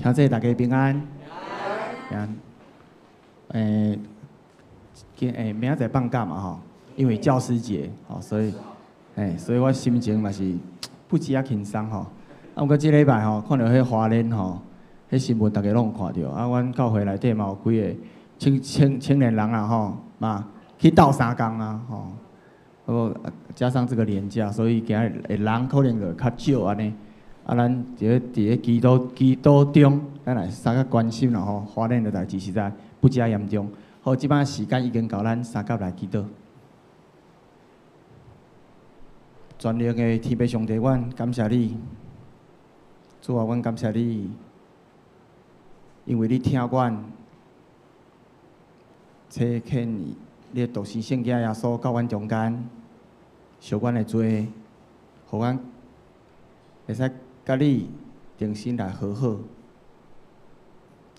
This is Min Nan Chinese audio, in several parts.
兄弟大家平安。平安。今明仔载放假嘛吼，因为教师节，吼，所以我心情嘛是不止仔轻松吼。啊，毋过这礼拜吼，看著彼花莲吼，彼新闻逐家拢有看著。啊，阮教会内底嘛有几个青青青年人啊吼，嘛去斗相共啊吼。不过加上这个连假，所以今日的人可能就较少按呢。啊，咱伫咧祈祷中，咱来相佮关心啦吼。花莲的代志实在不止严重。好，这摆时间已经到，咱相佮来祈祷。全能的天父上帝，阮感谢你，主啊，阮感谢你，因为你疼阮，差遣你的独生圣子耶稣到阮中间，赎阮的罪，予阮会使佮你重新来和好。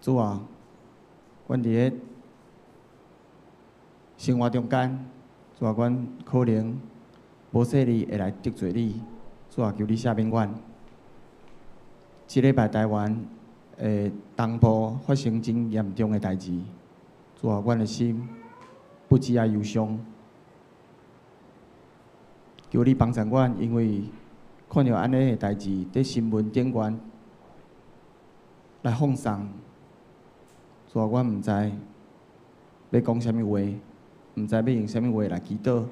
主啊，阮伫咧生活中间，主啊，阮可能无细腻会来得罪你，主啊，求你赦免阮。这礼拜台湾的东部发生真严重的代志，主啊，阮的心不止仔忧伤，求你帮助阮，因为看著按呢的代志伫新闻顶悬来放送，主啊，阮毋知欲讲啥物话，毋知欲用啥物话来祈祷，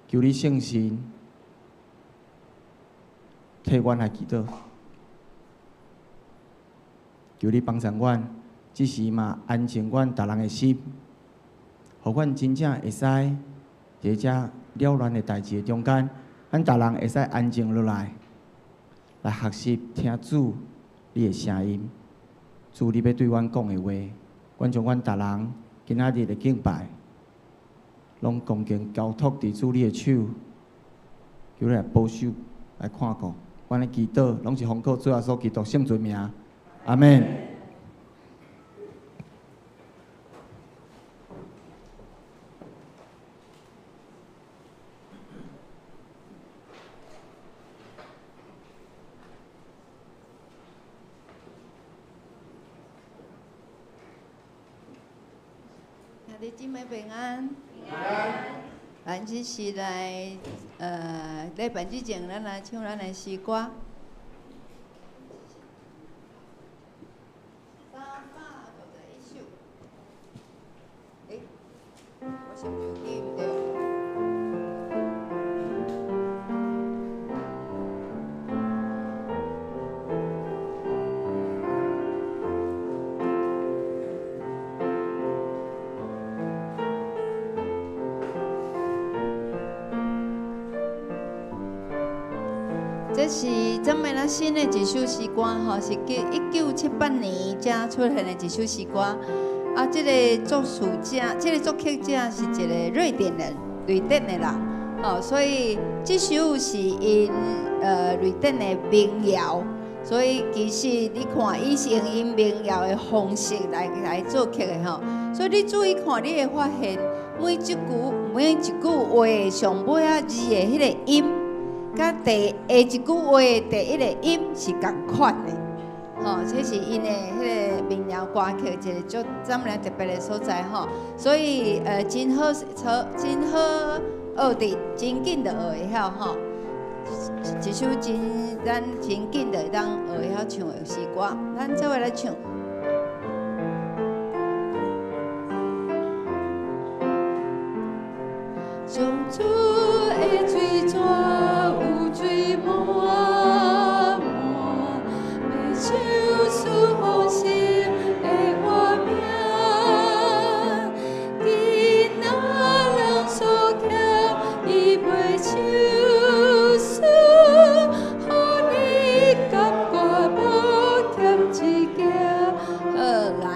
求你圣神替阮来祈祷，求你帮助阮，这时嘛安静阮逐人的心，予阮真正会使伫遮扰乱的代志的中间，咱逐人会使安静落来，来学习听主你的声音，主你欲对阮讲的话，阮将阮逐人今仔日的敬拜，拢恭敬交托伫主你的手，求你来保守，来看顾。阮的祈祷拢是奉靠主耶稣基督圣尊名，阿们。兄弟姊妹平安。咱这是来，礼拜之前，咱来唱咱的诗歌。351首。欸，我是毋是有记毋对？这是张美兰新的一首诗歌吼，是1978年才出现的一首诗歌。啊，这个作词者、这个作曲者是一个瑞典人，瑞典的人。吼，所以这首是𪜶瑞典的民谣。所以其实你看，伊是用𪜶民谣的方式来作曲的吼。所以你注意看，你会发现每一句话上尾仔字的彼个音，佮第下一句话的第一个音是仝款的，吼，这是𪜶的彼个民谣歌曲一个足怎么特别的所在吼，所以真好，真好学的，真紧就学会晓吼，一首真咱真紧就会当学会晓唱的诗歌，咱做伙来唱。上主的水泉有水满满，欲唱出丰盛的歌名。囡仔人所欠，伊袂手术，予你感觉无欠一件。好，来，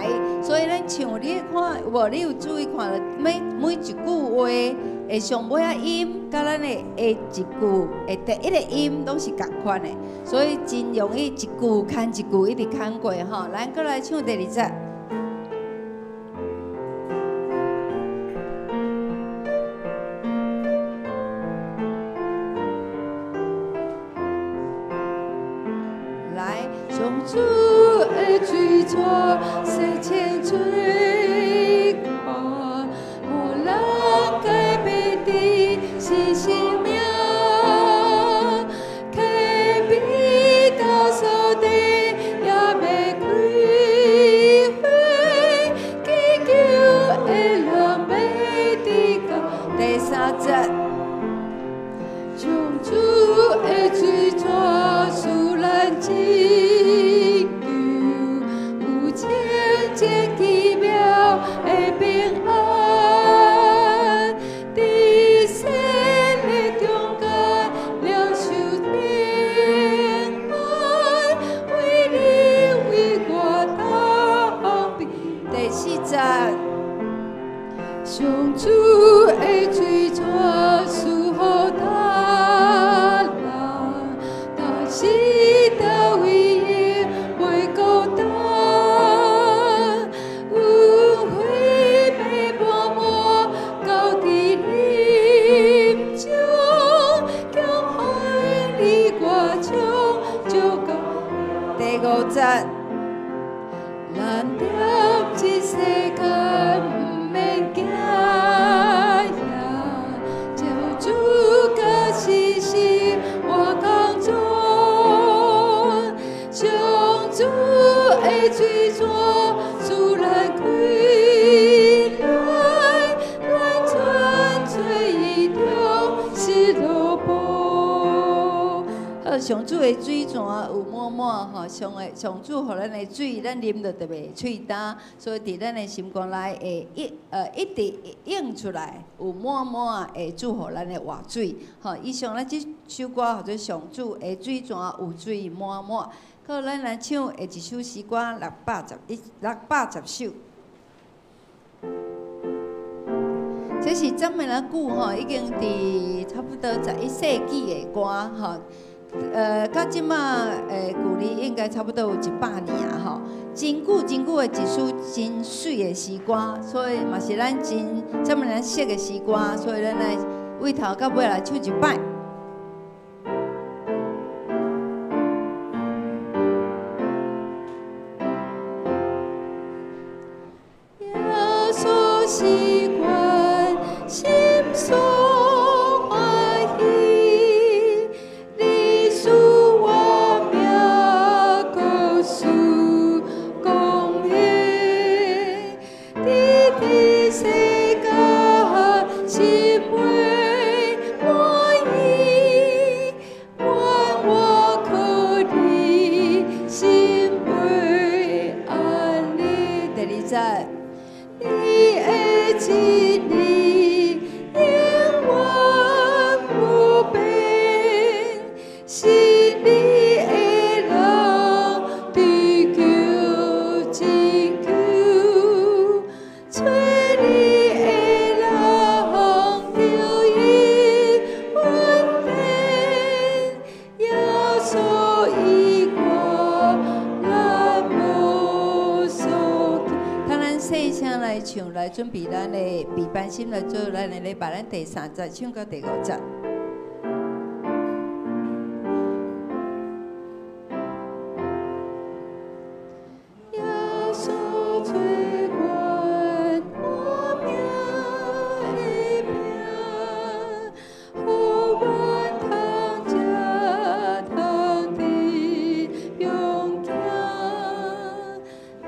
所以咱唱，你看有无？你有注意看每一句话的上尾仔音，佮咱的下一句的第一个音拢是仝款的，所以真容易一句牵一句一直牵过吼。咱阁来唱第二节。来，上主的的水泉洗清罪過，予人改變的是生命，可比到所地也袂開花，祈求的人欲得到。第三節。上主的水泉賜咱拯救，有清淨奇妙的平安，佇世的中間領受平安，為你為我同悲。第四節。上主的水泉賜予大人，但是大衛永袂孤單。恩惠欲滿滿到佇臨終，強予你我唱足夠。第五節。咱踮這世間毋免驚嚇，照主佮時時我同在，上主的水泉賜咱開來，咱全罪中失落無。好，上主的水泉有滿滿吼，上的上主予咱的水，咱啉著就袂喙焦，所以佇咱的心肝內會一直湧出來，有滿滿的主予咱的活水。吼，以上咱這首歌號做上主的水泉有水滿滿。好，咱來唱下一首詩歌611，610首。這是這麼仔久吼，已經佇差不多11世紀的歌吼。到這馬距離應該差不多有100年啊吼，真久真久的一首真媠的詩歌，所以嘛是咱真這麼咱熟的詩歌，所以咱來對頭到尾來唱一擺。耶穌是阮心所歡喜，你賜我命，閣賜公義，佇這世間心袂滿意，願我靠你心袂安寧。第二節。你的真理永遠不變，是你的人追求拯救，揣你的人得以穩定，耶穌以我咱無所求。趁咱細聲來唱，來準備咱的備班心來做咱的禮拜，咱第三節唱到第五節。耶穌做阮活命的命，予阮通食通得勇行，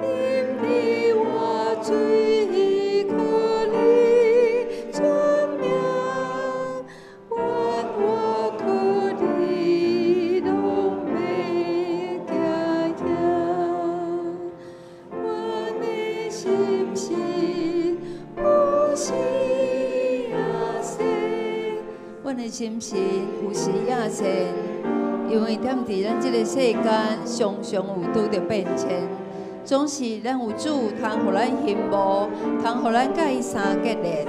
啉你活水靠你出名，願我靠你攏袂驚嚇。阮的心是有時也善，阮的心神有時也善，因為踮佇咱這個世間，常常有拄著變遷，總是咱有主通予咱興無，通予咱佮伊相結連。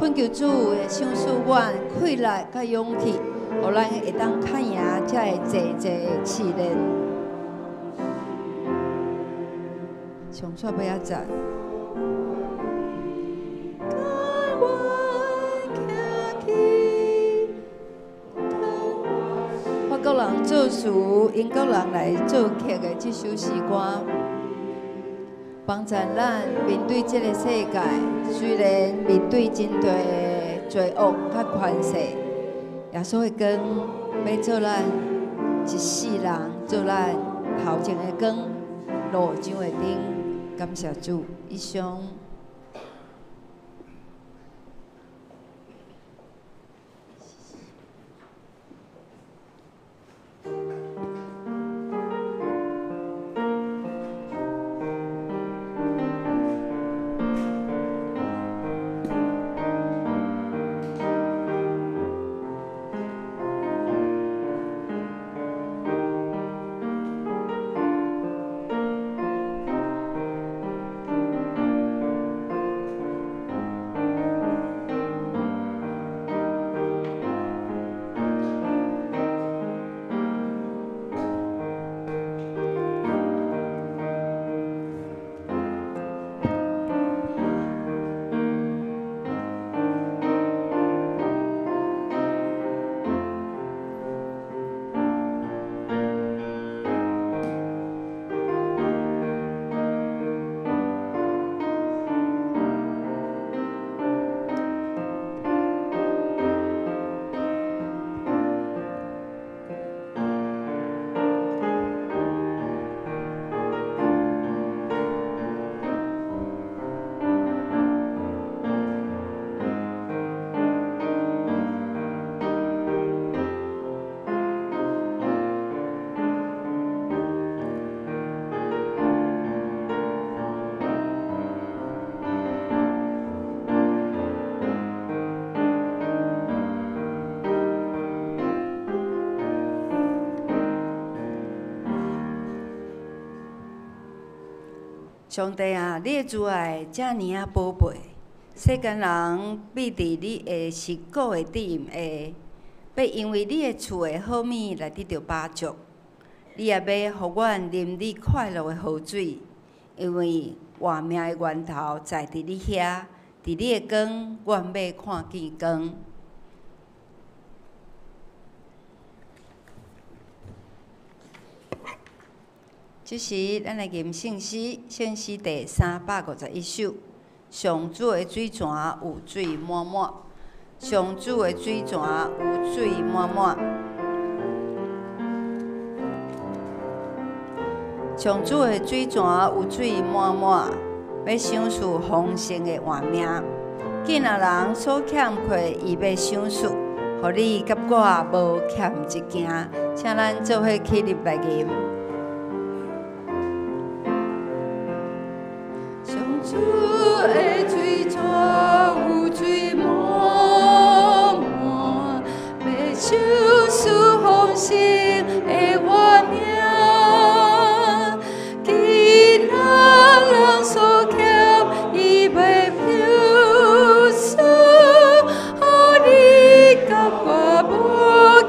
懇求主會賞賜阮氣力佮勇氣，予咱會當較贏這个濟濟的試煉。上煞尾仔節。甘願徛起，法國人做词英国人来作曲的这首诗歌，帮助咱面对这个世界，虽然面对真济的罪恶佮权势，耶稣的光欲做咱一世人，做咱头前的光，路上的灯。感谢主，以上。上帝啊，你的慈爱遮尔仔宝贝，世间人必伫你的实古的殿下，欲因为你的厝的好物来得著饱足。你也欲予阮啉你快乐的河水，因为活命的源头在伫你遐，伫你的光，阮欲看见光。这时，咱来吟圣诗，圣诗第351首。上主的水泉有水满满，上主的水泉有水满满。上主的水泉有水满满，欲赏赐丰盛的活命。囝仔人所欠缺，伊欲赏赐，予你佮我无欠一件。请咱做伙起立来吟。主的水泉有水满满，欲赏赐丰盛的活命。囝仔人所欠，伊欲赏赐，予你佮我无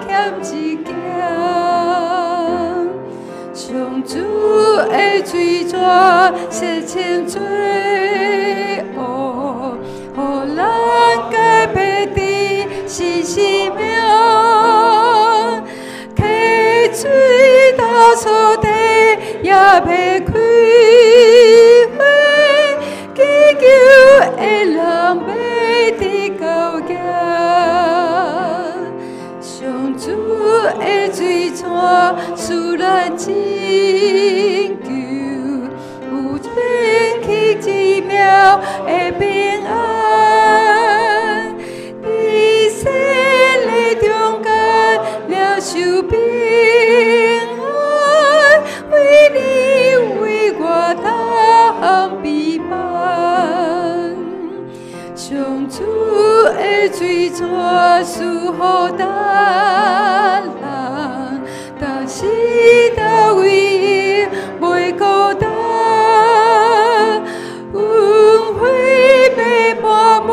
欠一件。上主的水泉洗清罪恶，予咱改变的是生命。溪水到草地也袂开花，祈求的人欲得到行。上主的水泉赐咱拯救，有天气奇妙的平安，伫世的中间领受平安，为你为我担悲盼。上主的水泉赐予咱人，逐时逐位袂孤单。恩惠欲满满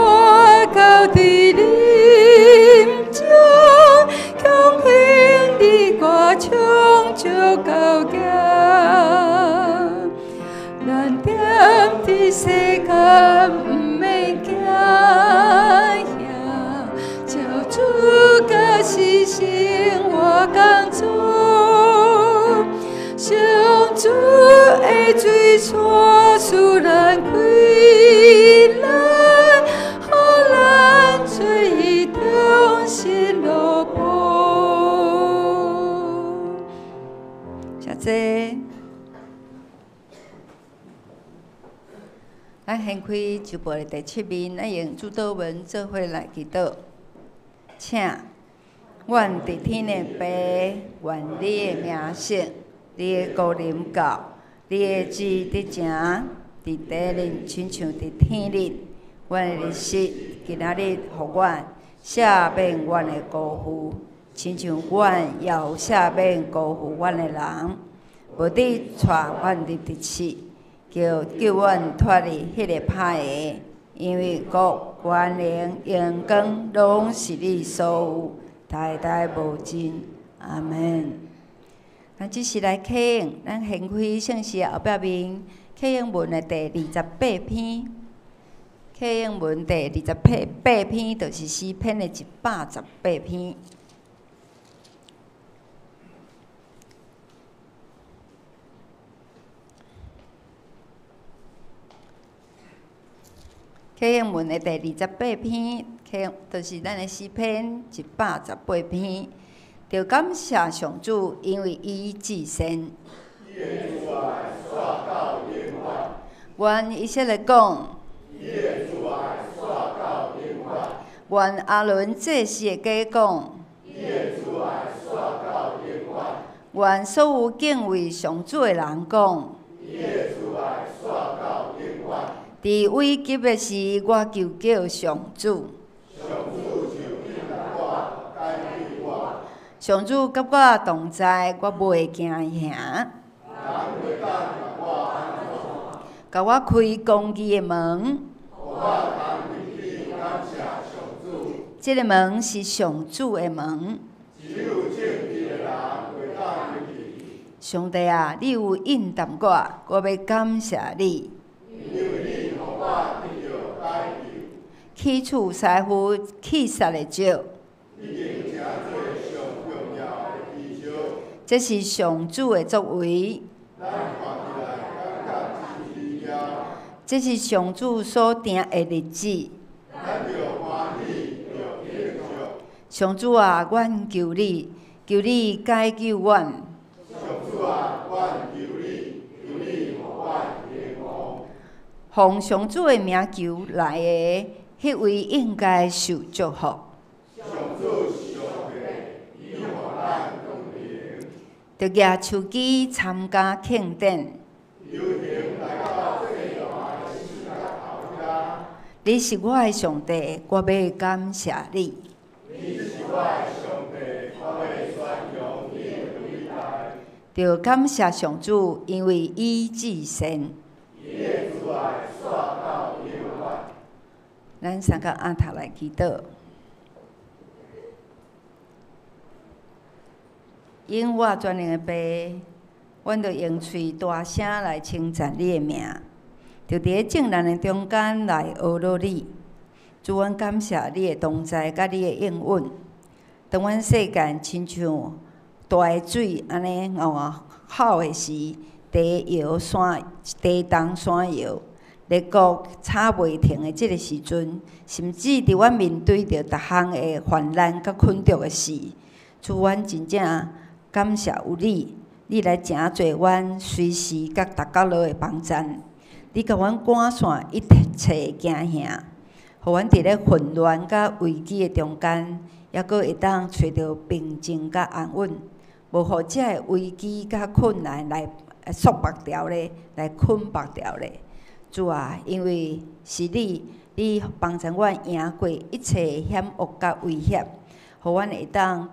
交伫林中，强行你我冲石到行。咱踮伫世间毋免惊吓，照主佮是生活工作。水煞使咱开来，予咱做伊忠心奴仆。谢谢。咱掀开周报的第七面，咱用主祷文做伙来祈祷，请。阮伫天的父，愿你的名圣，你的国临到，你的旨意得成，伫地面亲像伫天顶。阮的日食今仔日予阮，赦免阮的辜负，亲像阮也有赦免辜负阮的人。无得带阮入伫试，求救阮脱离彼个歹的，因为国、权能、荣光拢是你所有，代代无尽。阿门。咱这时来启用，咱掀开圣诗后壁面，启用文的第28篇。启用文第28篇，就是诗篇的118篇。启用文的第28篇，就是咱的诗篇118篇。就感谢上主，因为伊至善。愿以色列讲，愿亚伦祭司的家讲，愿所有敬畏上主的人讲。伫危急的时，我求叫上主。上主佮我同在，我袂惊吓。共我开公义的门。这个门是上主的门。上帝啊，你有应答我，我欲感谢你。去除师傅去杀的石，这是上主的作为，这是上主所定的日子。上主啊，阮求你，求你解救阮。奉上主的名求来的，彼位应该受祝福。著举手机参加庆典。你是我的上帝，我欲感谢你。著感谢上主，因为伊至善。咱三个按头来祈祷。永活全能的父，阮著用喙大声来称赞你的名，就伫咧众人的中间来呵咾你。主，阮感谢你的同在佮你的应允。当阮世间亲像大水按呢吼的时，地摇山，地动山摇，列国吵袂停的这个时阵，甚至伫阮面对著逐项的患难佮困顿的时，主，阮真正感谢有你，你来成做阮随时佮逐角落的帮赞。你共阮赶散一切的惊吓，予阮伫咧混乱佮危机的中间，犹阁会当揣著平静佮安稳，无予这个危机佮困难来束缚牢咧，来捆绑牢咧。主啊，因为是你，你帮助阮赢过一切险恶佮危险，予阮会当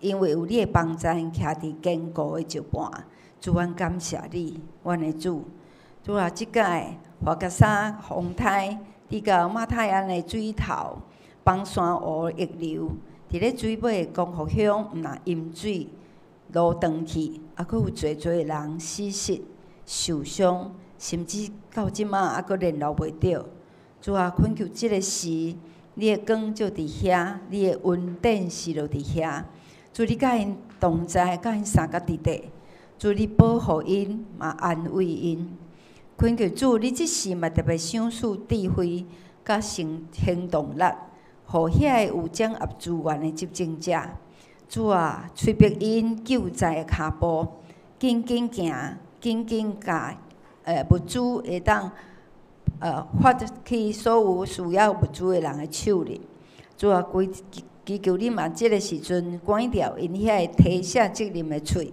因为有你的帮助，徛伫坚固的石板。主，阮感谢你，阮的主。主啊，这届华格沙风台，伫到马太鞍的水头，崩山湖溢流，伫咧水尾光复乡，毋若淹水落断去，犹阁有济济人死失、受伤，甚至到这马犹阁联络袂著。主啊，恳求这个时，你的光照伫遐，你的恩典是落伫遐。主，你佮𪜶同在，佮𪜶相佮伫底。主你保護𪜶，嘛安慰𪜶。懇求主，你這時嘛特別賞賜智慧佮行行動力，予遐个有整合資源的執政者。主啊，催逼𪜶救災的跤步，緊緊行，緊緊共物資會當發去所有需要物資的人的手裡。主啊，規祈求你嘛，這个時陣關掉𪜶遐個推卸責任的喙，予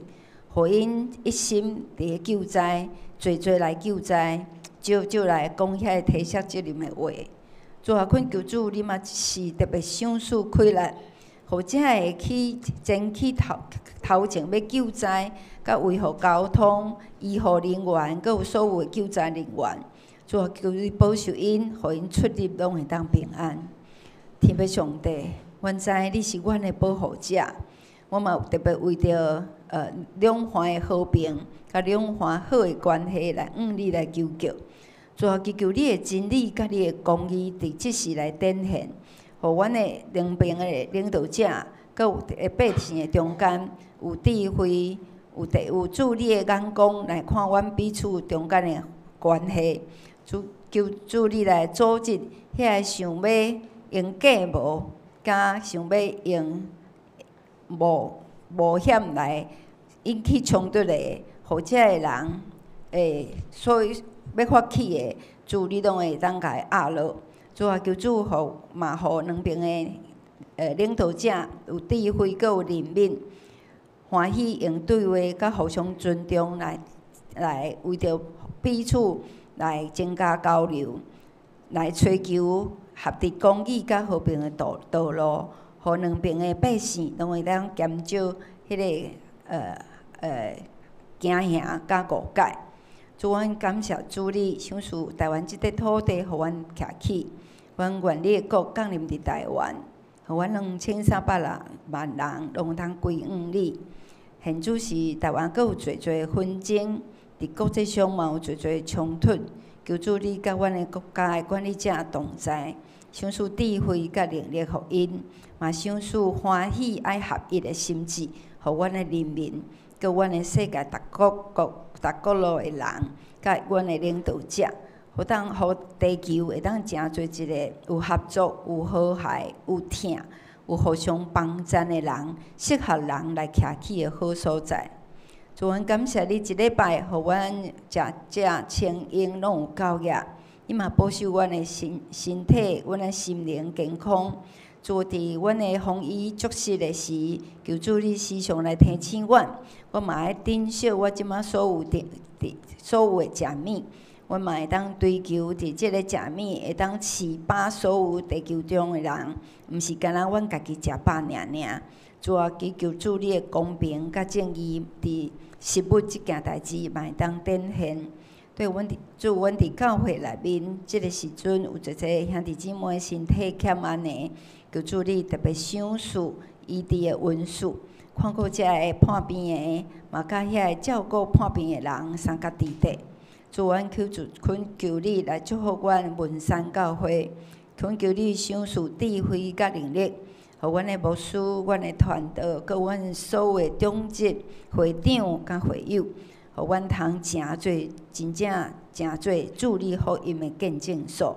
𪜶一心佇咧救災，濟濟來救災，少少來講遐個推卸責任的話。主啊，懇求主，你嘛是特別賞賜氣力，予遮個去前去頭頭前欲救災，佮維護交通、醫護人員，閣有所有的救災人員。主啊，求你保守𪜶，予𪜶出入攏會當平安。天父上帝，阮知你是阮的保護者，我嘛特別為著兩岸的和平，佮兩岸好的關係來向你來求告。主啊，祈求你的真理佮你的公義佇這時來展現，予阮的兩邊的領導者，閣有百姓的中間有智慧，有地有主你的眼光來看阮彼此中間的關係。主求主你來組織遐个想欲用計謀，佮想欲用冒冒險來引起衝突的，予這个人所以欲發起的，主你攏會當共伊壓落。主啊，求主予嘛予兩邊的領導者有智慧，閣有憐憫，歡喜用對話，佮互相尊重來來為著彼此來增加交流，來追求合佇公義佮和平的道道路，予兩邊的百姓攏會當減少彼个驚嚇佮誤解。主，阮感謝主你賞賜台灣這塊土地，予阮徛起。阮願你的國降臨佇台灣，予阮2300萬人攏通歸向你。現此時台灣閣有濟濟紛爭，佇國際上嘛有濟濟衝突。求主你佮阮的國家的管理者同在，賞賜智慧佮能力予𪜶，嘛賞賜歡喜愛合一的心志，予阮的人民，佮阮的世界逐國國逐角落的人，佮阮的領導者，予當予地球會當成做一个有合作、有和諧、有疼、有互相幫贊的人，適合人來徛起的好所在。主，阮感謝你這禮拜，予阮食食穿用攏有夠額，你嘛保守阮的身身體、阮的心靈健康。主，佇阮的豐衣足食的時，求主你時常來提醒阮，我嘛愛珍惜我這馬所有的所有的食物，阮嘛會當追求佇這個食物會當飼飽所有地球中的人，毋是干焦阮家己食飽爾爾。主啊，祈求主你的公平佮正義，佇食物這件代誌嘛會當展現。對阮佇主，阮佇教會內面，這个時陣有濟濟兄弟姊妹身體欠安的，求主你特別賞賜醫治的恩賜，看顧這个破病的，嘛佮遐个照顧破病的人相佮佇底。主，阮求主懇求你來祝福阮文山教會，懇求你賞賜智慧佮能力，予阮的牧師、阮的團隊，佮阮所有的長執、會長佮會友，予阮通成做真正成做主你福音的見證所。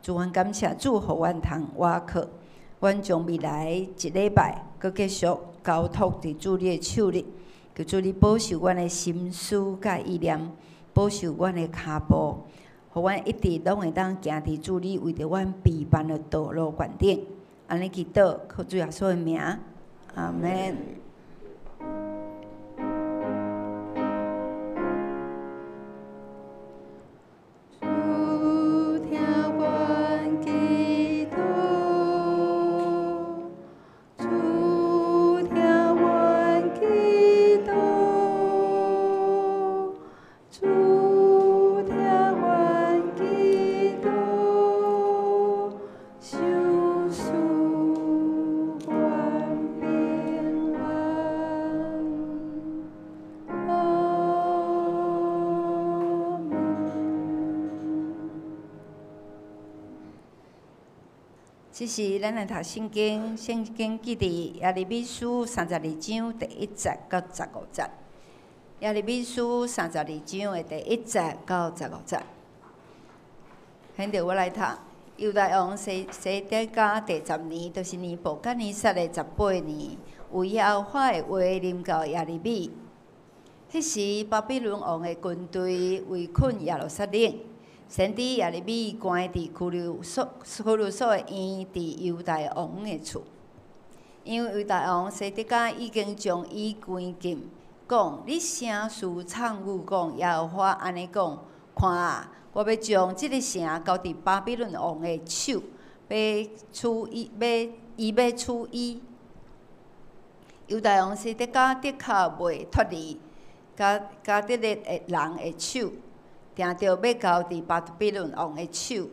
主，阮感謝主，予阮通倚靠。阮將未來一禮拜，閣繼續交託佇主你的手裡，求主你保守阮的心思佮意念，保守阮的跤步，予阮一直攏會當行佇主你為著阮備辦的道路決定。按呢祈禱，靠主耶穌的名，阿們。主聽阮祈禱，主聽阮祈禱，主聽阮祈禱，賞賜阮平安。阿們。這時咱來讀聖經，聖經記佇耶利米書32章第1節到15節。耶利米書32章的第1節到15節。現在我來讀。猶大王西底家第10年，就是尼布甲尼撒的18年，有耶和華的話臨到耶利米。彼時，巴比倫王的軍隊圍困耶路撒冷，先知耶利米關佇拘留所的院，佇猶大王的厝。因為猶大王西底家已經將伊關禁，講：你聲書暢諭講，耶和華按呢講，看啊！我欲將這个城交佇巴比倫王的手，欲處伊，欲伊欲處伊。猶大王西底家的確袂脫離迦勒底的人的手，定著欲交佇巴比倫王的手，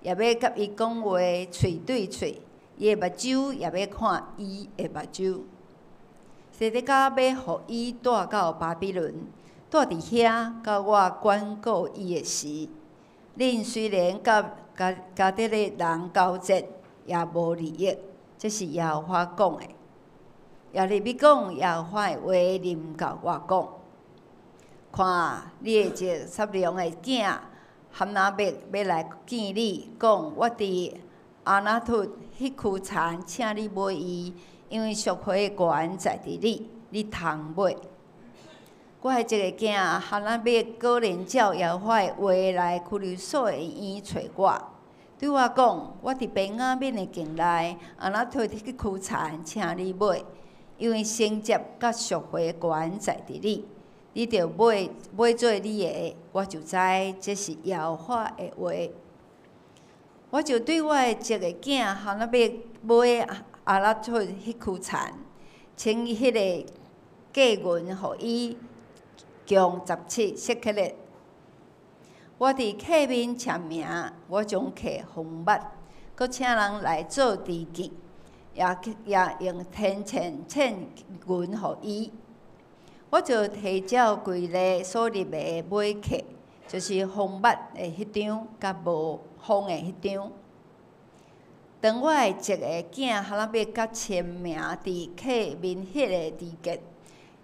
也欲佮伊講話，喙對喙，伊的目睭也欲看伊的目睭。西底家欲予伊帶到巴比倫，蹛佇遐，到我管顧伊的時。恁雖然佮迦勒底人交戰，也無利益。這是耶和華講的。耶利米講耶和華的話臨到我講：看啊，你的侄撒龍的囝哈拿篾欲來見你，講我佇亞拿突彼區田，請你買伊，因為贖回的權在佇你，你通買。我的這个囝哈拿篾果然照耶和華的話來拘留所的院揣我，對我講：我佇便雅憫的境內，亞拿突彼區田，請你買，因為承接佮贖回權在佇你，你著買買做你的，我就知這是耶和華的話。我就對我的這个囝哈拿篾買亞拿突彼區田，稱彼个價銀予伊。共17舍客勒。我佇冊面簽名，我將冊封密，閣請人來做知見，也用天秤稱銀予伊。我就提照規例所立的買契，就是封密的彼張，佮無封的彼張。當我的一个囝哈拿篾佮簽名佇冊面彼个知見，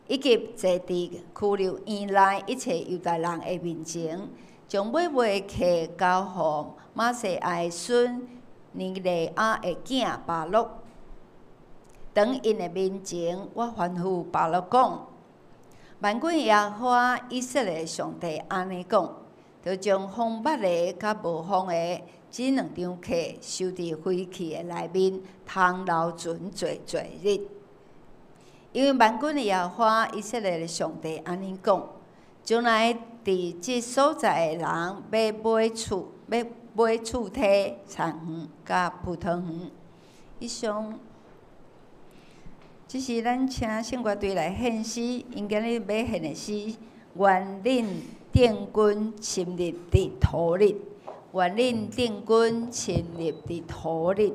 以及坐佇拘留院內一切猶大人的面前，將買賣的契交予瑪細亞的孫尼利亞的囝巴錄。當𪜶的面前，我吩咐巴錄講：萬軍耶和華以色列上帝按呢講，著將封密的佮無封的這兩張契收佇廢去的內面，通留存濟濟日。因為萬軍的耶和華以色列的上帝按呢講：將來佇這所在的人欲買厝、欲買厝梯、田園佮葡萄園。以上，這是咱請聖歌隊來獻詩，𪜶今日欲獻的詩：願恁定根深入佇土裡，願恁定根深入佇土裡。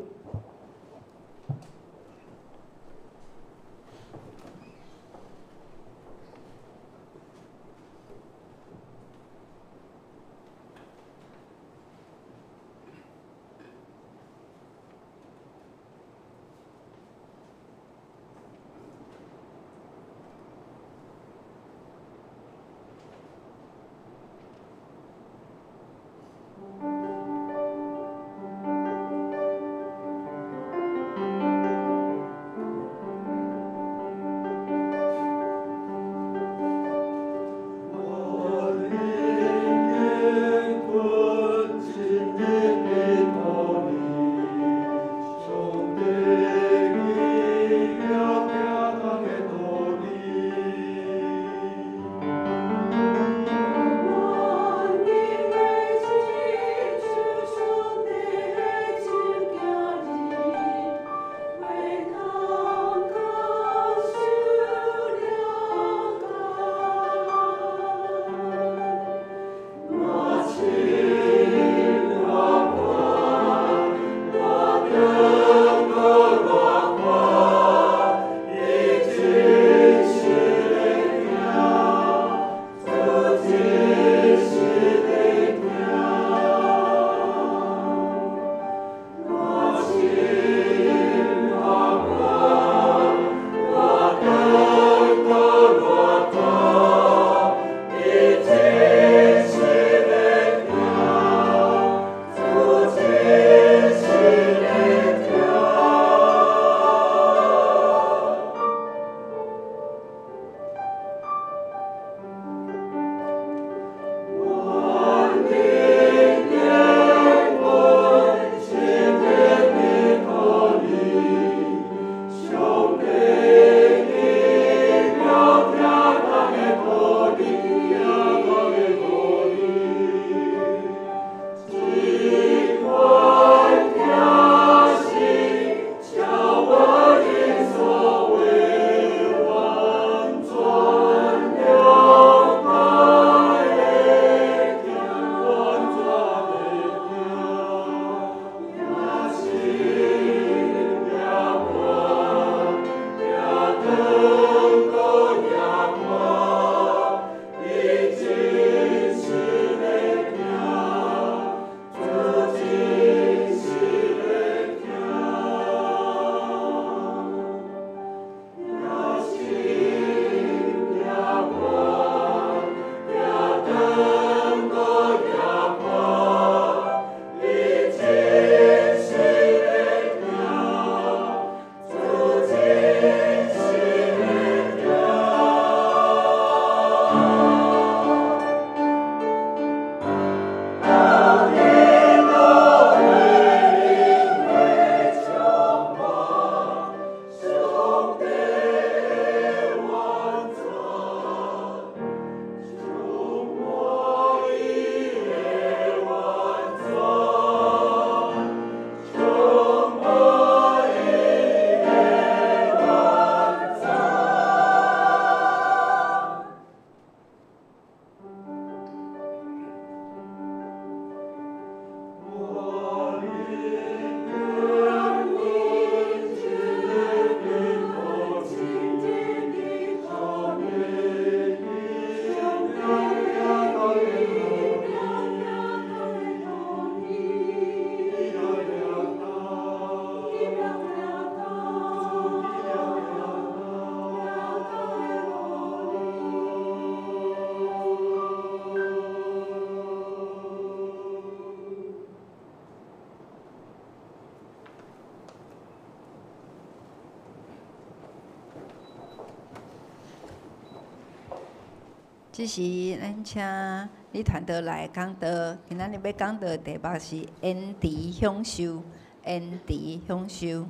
這時咱請李傳道來講道，今仔日欲講道的題目是延遲享受，延遲享受。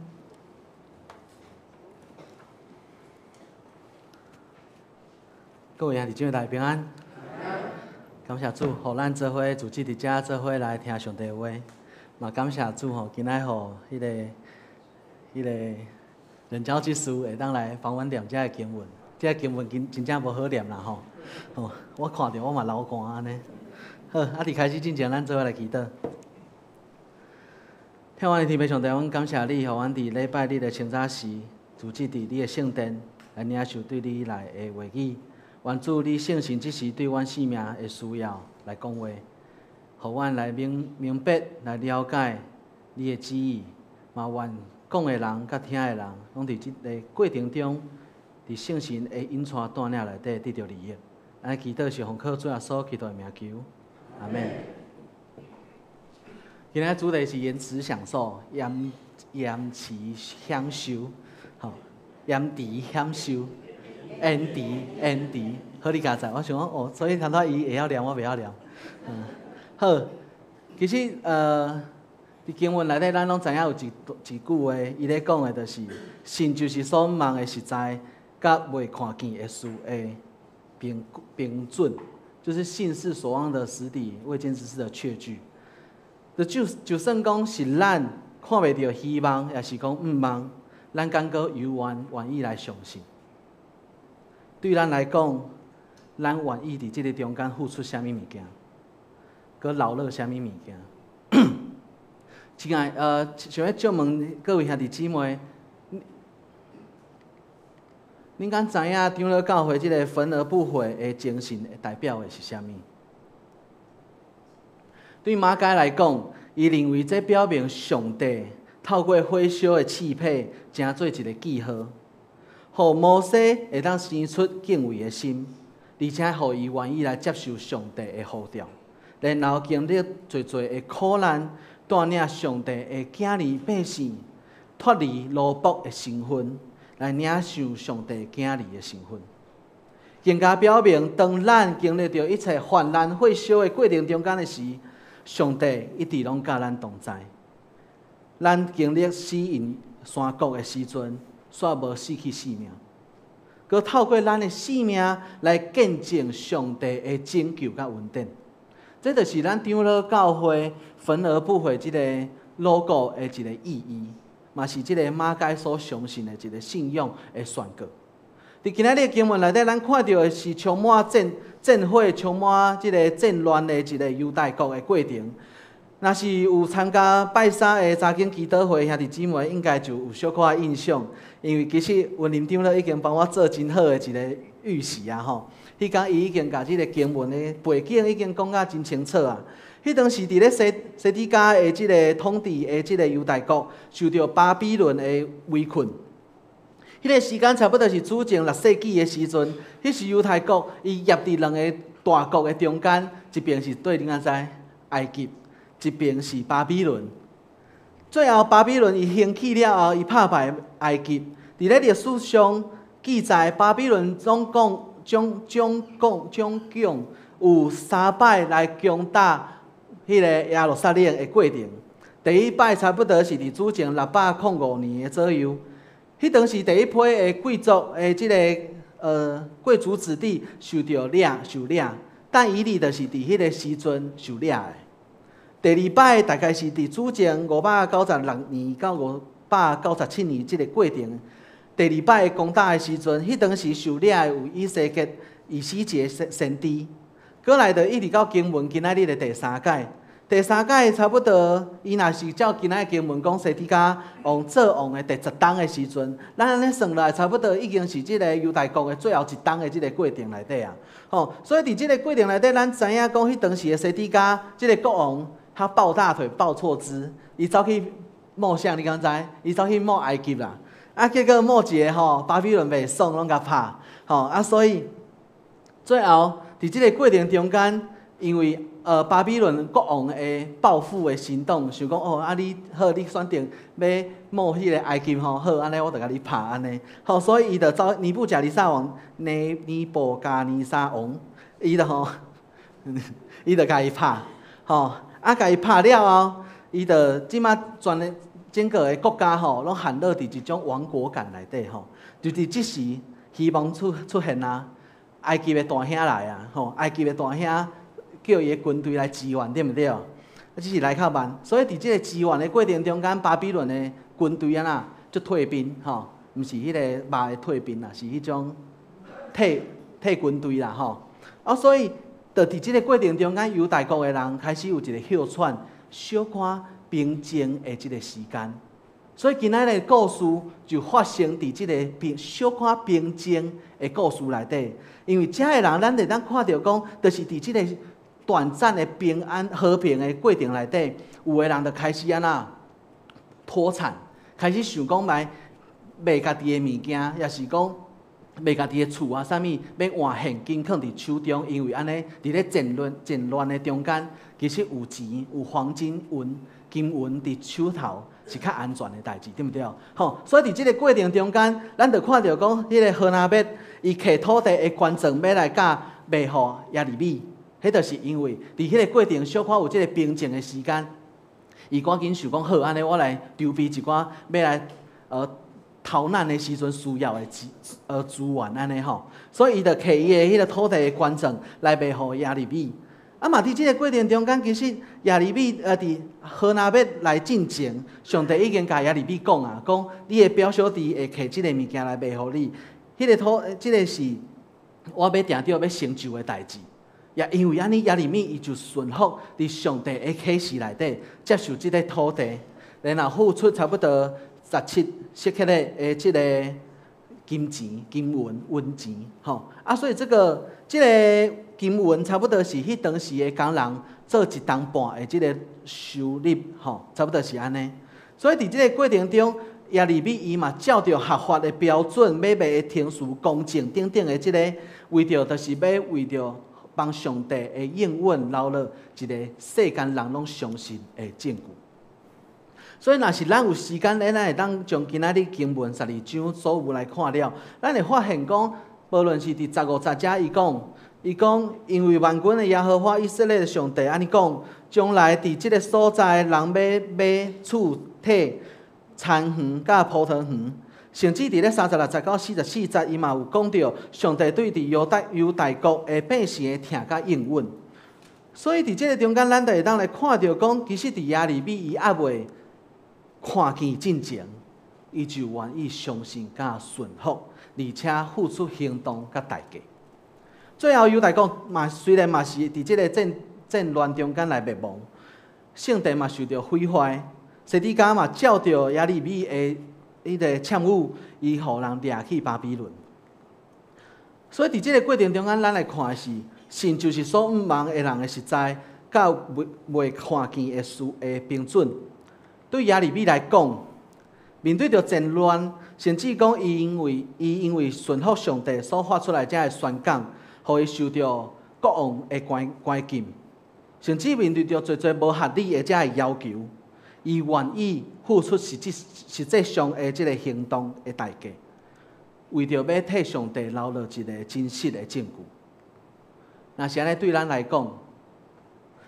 各位兄弟姊妹大家平安，感謝主，予咱做伙組織佇遮做伙來聽上帝的話，嘛感謝主吼，今仔予彼个人教之師會當來幫阮念這个經文，這个經文真真正無好念啦吼，吼，我看著我嘛流汗按呢。好，啊，佇開始進前，咱做伙來祈禱。天父的天父上帝，阮感謝你，予阮佇禮拜日的清早時，組織佇你的聖殿來領受對你來的話語。願主你聖神這時對阮生命的需要來講話，予阮來明明白、來了解你的旨意。嘛願講的人佮聽的人，攏佇這个過程中，佇聖神的引帶帶領內底得著利益。按呢祈禱是奉靠主耶穌基督的名求，阿們。今仔主題是延遲享受，延延遲享受，吼，延遲享受，延遲延遲，好你佳哉，我想講哦，所以頭拄伊會曉念，我袂曉念。嗯，好，其實佇經文內底，咱攏知影有一一句話，伊咧講的就是，信就是所望的實在，佮未看見的事的憑憑準，就是信是所望的實底，未見之事的確據。就就算講是咱看袂著希望，抑是講毋望，咱敢閣猶原願意來相信。對咱來講，咱願意佇這个中間付出啥物物件，閣流落啥物物件？親愛，想欲借問各位兄弟姊妹，恁敢知影長老教會這个焚而不悔的精神代表的是啥物？對馬該來講，伊認為這表明上帝透過火燒的刺皮，成做一个記號，予摩西會當生出敬畏的心，而且予伊願意來接受上帝的呼召，然後經歷濟濟的苦難，帶領上帝的子兒百姓脫離奴僕的身份，來領受上帝子兒的身份。更加表明，當咱經歷著一切患難火燒的過程中間的時，上帝一直攏佮咱同在。咱經歷死蔭山谷的時陣，煞無失去性命，閣透過咱的性命來見證上帝的拯救佮恩典。這就是咱長老教會焚而不悔這个 logo 的一个意義，嘛是這个馬該所相信的一个信仰的宣告。佇今仔日的經文內底，咱看著的是充滿戰戰火、充滿這个戰亂的一个猶大國的過程。若是有參加拜三的查經祈禱會兄弟姊妹，應該就有小可的印象，因為其實雲林長老已經幫我做真好的一个預習啊吼。彼工伊已經共這个經文的背景已經講甲真清楚啊。彼當時佇咧西西底家的這个統治的這个猶大國，受著巴比倫的圍困。彼个時間差不多是主前六世紀的時陣，彼時猶太國伊夾佇兩个大國的中間，一邊是對恁敢知埃及，一邊是巴比倫。最後巴比倫伊興起了後，伊拍敗埃及。佇咧歷史上記載，巴比倫總共總總共總共有三擺來攻打彼個耶路撒冷的過程。第一擺差不多是佇主前605年的左右。彼當時第一批的貴族的這个貴族子弟受著掠受掠，但以理就是佇彼个時陣受掠的。第二擺大概是佇主前596年到597年這个過程。第二擺攻打的時陣，彼當時受掠的有以西結、以西結先知。閣來就一直到經文今仔日的第三屆。第三屆差不多，伊若是照今仔經文講，西底家王做王的第十冬的時陣，咱按呢算落來，差不多已經是這个猶大國的最後一冬的這个過程內底啊。吼，所以佇這个過程內底，咱知影講，彼當時的西底家這个國王，他抱大腿抱錯枝，伊走去冒啥？你敢知？伊走去冒埃及啦。啊，結果冒一个吼，巴比倫袂爽，攏共拍。吼啊，所以最後佇這个過程中間，因為巴比倫國王的報復的行動，想講哦，啊你好，你選定欲冒彼个埃及吼，好，按呢我就共你拍按呢，吼，所以伊就走尼布甲尼撒王，尼尼布甲尼撒王，伊就吼，伊就共伊拍，吼，啊，共伊拍了後，伊就這馬全个整個的國家吼，攏陷落佇一種亡國感內底吼，就佇這時希望出現啊，埃及的大兄來啊，吼，埃及的大兄叫伊的軍隊來支援，對毋對？啊，只是來較慢，所以佇這個支援的過程中間，巴比倫的軍隊按怎就退兵，吼，毋是彼個肉的退兵啦，是彼種退軍隊啦，吼。啊，所以就佇這個過程中間，猶大國的人開始有一個歇喘、小可平靜的這個時間。所以今仔日的故事就發生佇這個小可平靜的故事內底。因為遮的人，咱會當看著講，就是佇這個短暫的平安和平的過程內底，有的人就開始按怎脫產，開始想講來賣家己的物件，抑是講賣家己的厝啊，啥物欲換現金囥佇手中，因為按呢佇咧戰亂的中間，其實有錢有黃金銀金銀佇手頭是較安全的代誌，對毋對？吼，所以佇這個過程中間，咱就看著講，彼個何拿滅伊摕土地的捐贈欲來共賣予耶利米，彼就是因為佇彼個過程小可有這個平靜的時間，伊趕緊想講好，按呢我來籌備一寡欲來逃難的時陣需要的資源按呢吼，所以伊就摕伊的彼個土地的捐贈來賣予耶利米。啊嘛，佇這個過程中間，其實耶利米佇何拿滅來進前，上帝已經共耶利米講啊，講你的表小弟會摕這個物件來賣予你，彼個土，這個是我欲定著欲成就的代誌。也因為按呢，耶利米伊就順服佇上帝的啟示內底，接受這個土地，然後付出差不多17舍客勒的這個金錢、金銀、銀錢，吼啊，所以這個金銀差不多是彼當時的工人做一冬半的這個收入，吼，差不多是按呢。所以佇這個過程中，耶利米伊嘛照著合法的標準，買賣的程序公正等等的這個，為著就是欲為著幫上帝的應允留落一個世間人攏相信的證據。所以，若是咱有時間，咱會當將今仔日經文12章所有來看了，咱會發現講，無論是佇15節遮，伊講，因為萬軍的耶和華以色列的上帝按呢講，將來佇這個所在，人欲買厝體、田園佮葡萄園，甚至佇咧36節到44節，伊嘛有講著上帝對佇猶大國的百姓的疼佮應允。所以佇這個中間，咱就會當來看著講，其實佇耶利米伊猶未看見進前，伊就願意相信佮順服，而且付出行動佮代價。最後，猶大國嘛雖然嘛是佇這個戰亂中間來滅亡，聖殿嘛受著毀壞，西底家嘛照著耶利米的彼個勸諭，伊予人掠去巴比倫。所以佇這個過程中間，咱來看的是信就是所望的人的實在，佮未看見的事的憑準。對耶利米來講，面對著戰亂，甚至講伊因為順服上帝所發出來這个宣講，予伊受著國王的關禁，甚至面對著濟濟無合理的這个要求，伊願意付出實際上的這个行動的代價，為著欲替上帝留落一個真實的證據。若是按呢對咱來講，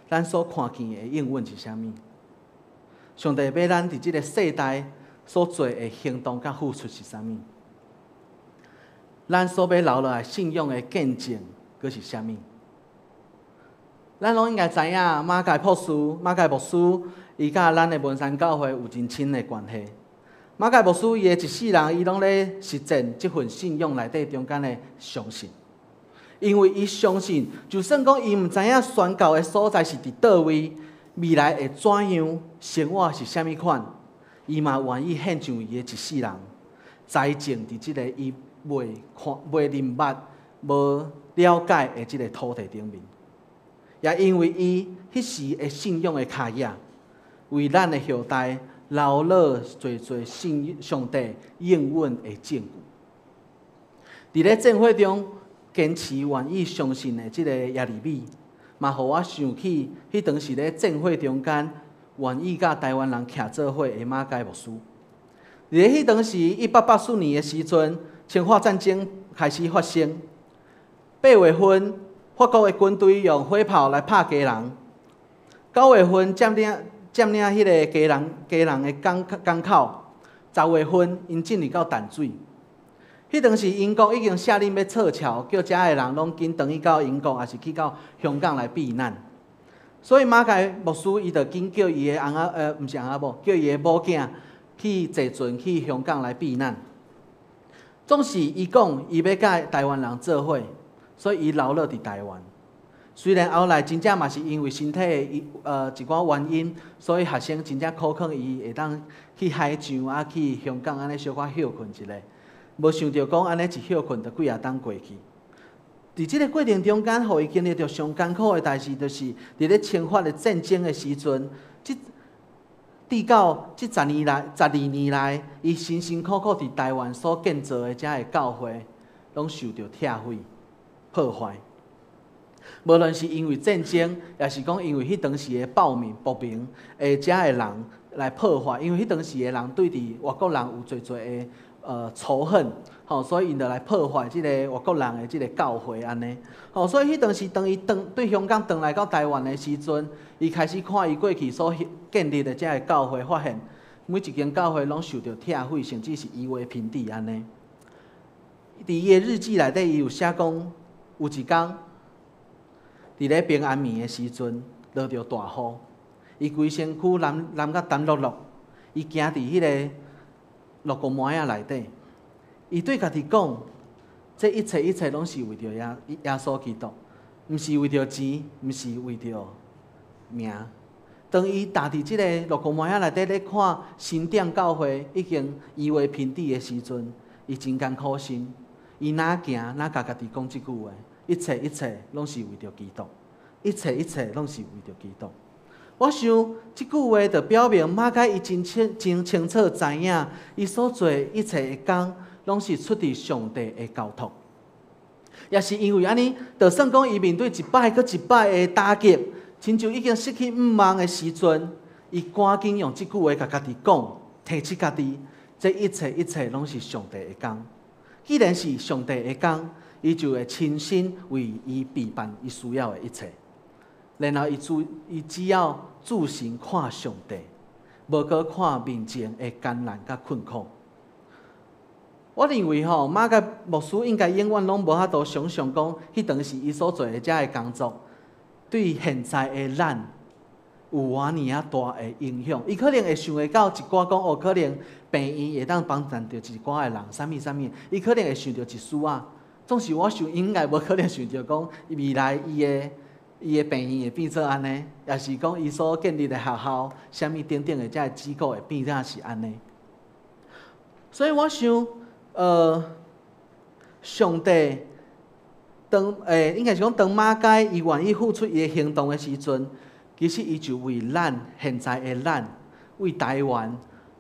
咱所看見的應允是啥物？上帝欲咱佇這個世代所做的行動佮付出是啥物？咱所欲留落來信仰的見證，閣是啥物？咱攏應該知影，馬偕牧師，伊佮咱的文山教會有真親的關係。馬偕牧師伊的一世人，伊攏咧實踐這份信仰內底中間的相信，因為伊相信，就算講伊毋知影宣教的所在是佇佗位，未來會怎樣，生活是啥物款，伊嘛願意獻上伊的一世人，栽種佇這個伊未看、未認捌、無了解的這個土地頂面。也因為伊彼時的信仰的跤跡，為咱的後代留落濟濟信上帝應允的證據。佇咧戰火中堅持願意相信的這個耶利米，嘛予我想起彼當時咧戰火中間願意佮台灣人徛做伙的馬偕牧師。佇咧彼當時1884年的時陣，侵華戰爭開始發生。8月份，法國的軍隊用火炮來拍基隆。9月份佔領彼个基隆的港口。10月份，𪜶進入到淡水。彼當時英國已經下令欲撤僑，叫遮的人攏緊轉去到英國，抑是去到香港來避難。所以馬偕牧師伊就緊叫伊的翁仔，毋是翁仔某，叫伊的某囝去坐船去香港來避難。總是伊講，伊欲佮台灣人做伙，所以伊留落佇台灣。雖然後來真正嘛是因為身體的一寡原因，所以學生真正苦勸伊會當去海上啊，去香港按呢小可歇睏一下。無想著講按呢一歇睏就幾若冬過去。佇這個過程中間，予伊經歷著上艱苦的代誌，就是佇咧清法的戰爭的時陣，這直到這十年來、12年來，伊辛辛苦苦佇台灣所建造的遮个教會，攏受著拆毀、破壞。無論是因為戰爭，抑是講因為彼當時的暴民、暴民的遮个人來破壞，因為彼當時的人對佇外國人有濟濟的仇恨，吼，所以𪜶就來破壞這个外國人的這个教會按呢。吼，所以彼當時當伊轉對香港轉來到台灣的時陣，伊開始看伊過去所建立的遮个教會，發現每一間教會攏受著拆毀，甚至是夷為平地按呢。佇伊的日記內底，伊有寫講，有一工，佇咧平安暝的時陣，落著大雨，伊規身軀淋淋甲澹漉漉，伊行佇彼个六個門仔內底，伊對家己講：這一切一切攏是為著耶穌基督，毋是為著錢，毋是為著名。當伊踏佇這个六個門仔內底咧看新店教會已經夷為平地的時陣，伊真艱苦心，伊若行若共家己講這句話：一切一切攏是為著基督，一切一切攏是為著基督。我想這句話就表明馬偕伊真清楚知影，伊所做一切的工，攏是出佇上帝的交託。也是因為按呢，就算講伊面對一擺閣一擺的打擊，親像已經失去向望的時陣，伊趕緊用這句話共家己講，提醒家己，這一切一切攏是上帝的工。既然是上帝的工，伊就會親身為伊備辦伊需要的一切。然後伊只要注神看上帝，無閣看面前的艱難佮困苦。我認為吼，馬偕牧師應該永遠攏無法度想像講，彼當時伊所做的遮个工作，對現在的咱有偌爾仔大的影響。伊可能會想會到一寡講，哦，可能病院會當幫助著一寡的人，啥物啥物，伊可能會想著一絲仔。總是我想應該無可能想著講，未來伊的病院會變做按呢，抑是講伊所建立的學校，啥物等等的遮个機構會變做是按呢。所以我想，上帝當應該是講當馬偕伊願意付出伊的行動的時陣，其實伊就為咱現在的咱，為台灣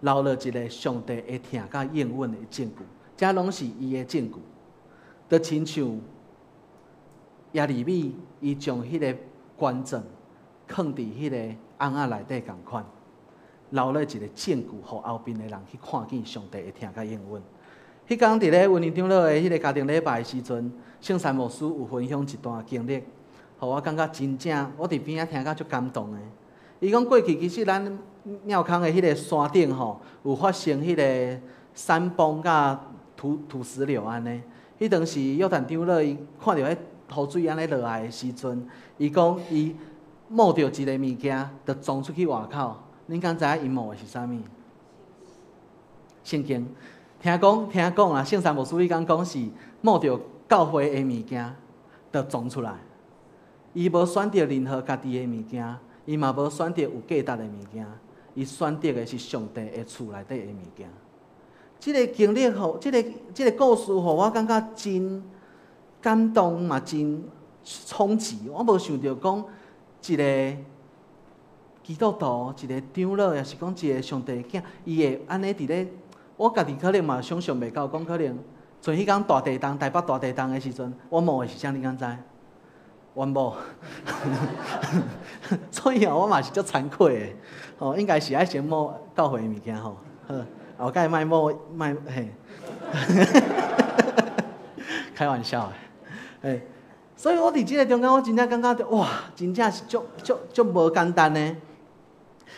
留落一个上帝會疼佮應允的證據，這攏是伊的證據。就親像耶利米，伊將彼个權杖囥佇彼个甕仔內底仝款，留落一个證據，予後邊的人去看見上帝會疼佮應允。彼工佇咧雲林長老的彼个家庭禮拜的時陣，聖山牧師有分享一段經歷，予我感覺真正，我佇邊仔聽甲足感動的。伊講過去其實咱廟空的彼个山頂吼，有發生彼个山崩佮土石流按呢。彼當時約旦長老伊看著彼雨水按呢落來的時陣，伊講伊摸著一个物件，就衝出去外口。恁敢知影伊摸的是啥物？聖經。聽講啦，聖山牧師彼工講是摸著教會的物件，就衝出來。伊無選擇任何家己的物件，伊嘛無選擇有價值的物件，伊選擇的是上帝的厝內底的物件。這个經歷予，這个故事予我感覺真感動嘛，真衝擊。我無想著講一个基督徒，一个長老，抑是講一个上帝囝，伊會按呢佇咧。我家己可能嘛想象袂到，講可能像彼工大地動，台北大地動的時陣，我摸的是啥？你敢知？阮某。所以哦，我嘛是足慚愧的。吼，應該是愛先摸教會的物件吼。好，後蓋莫摸莫嘿。開玩笑的，嘿。所以我佇這个中間，我真正感覺著哇，真正是足足足無簡單的。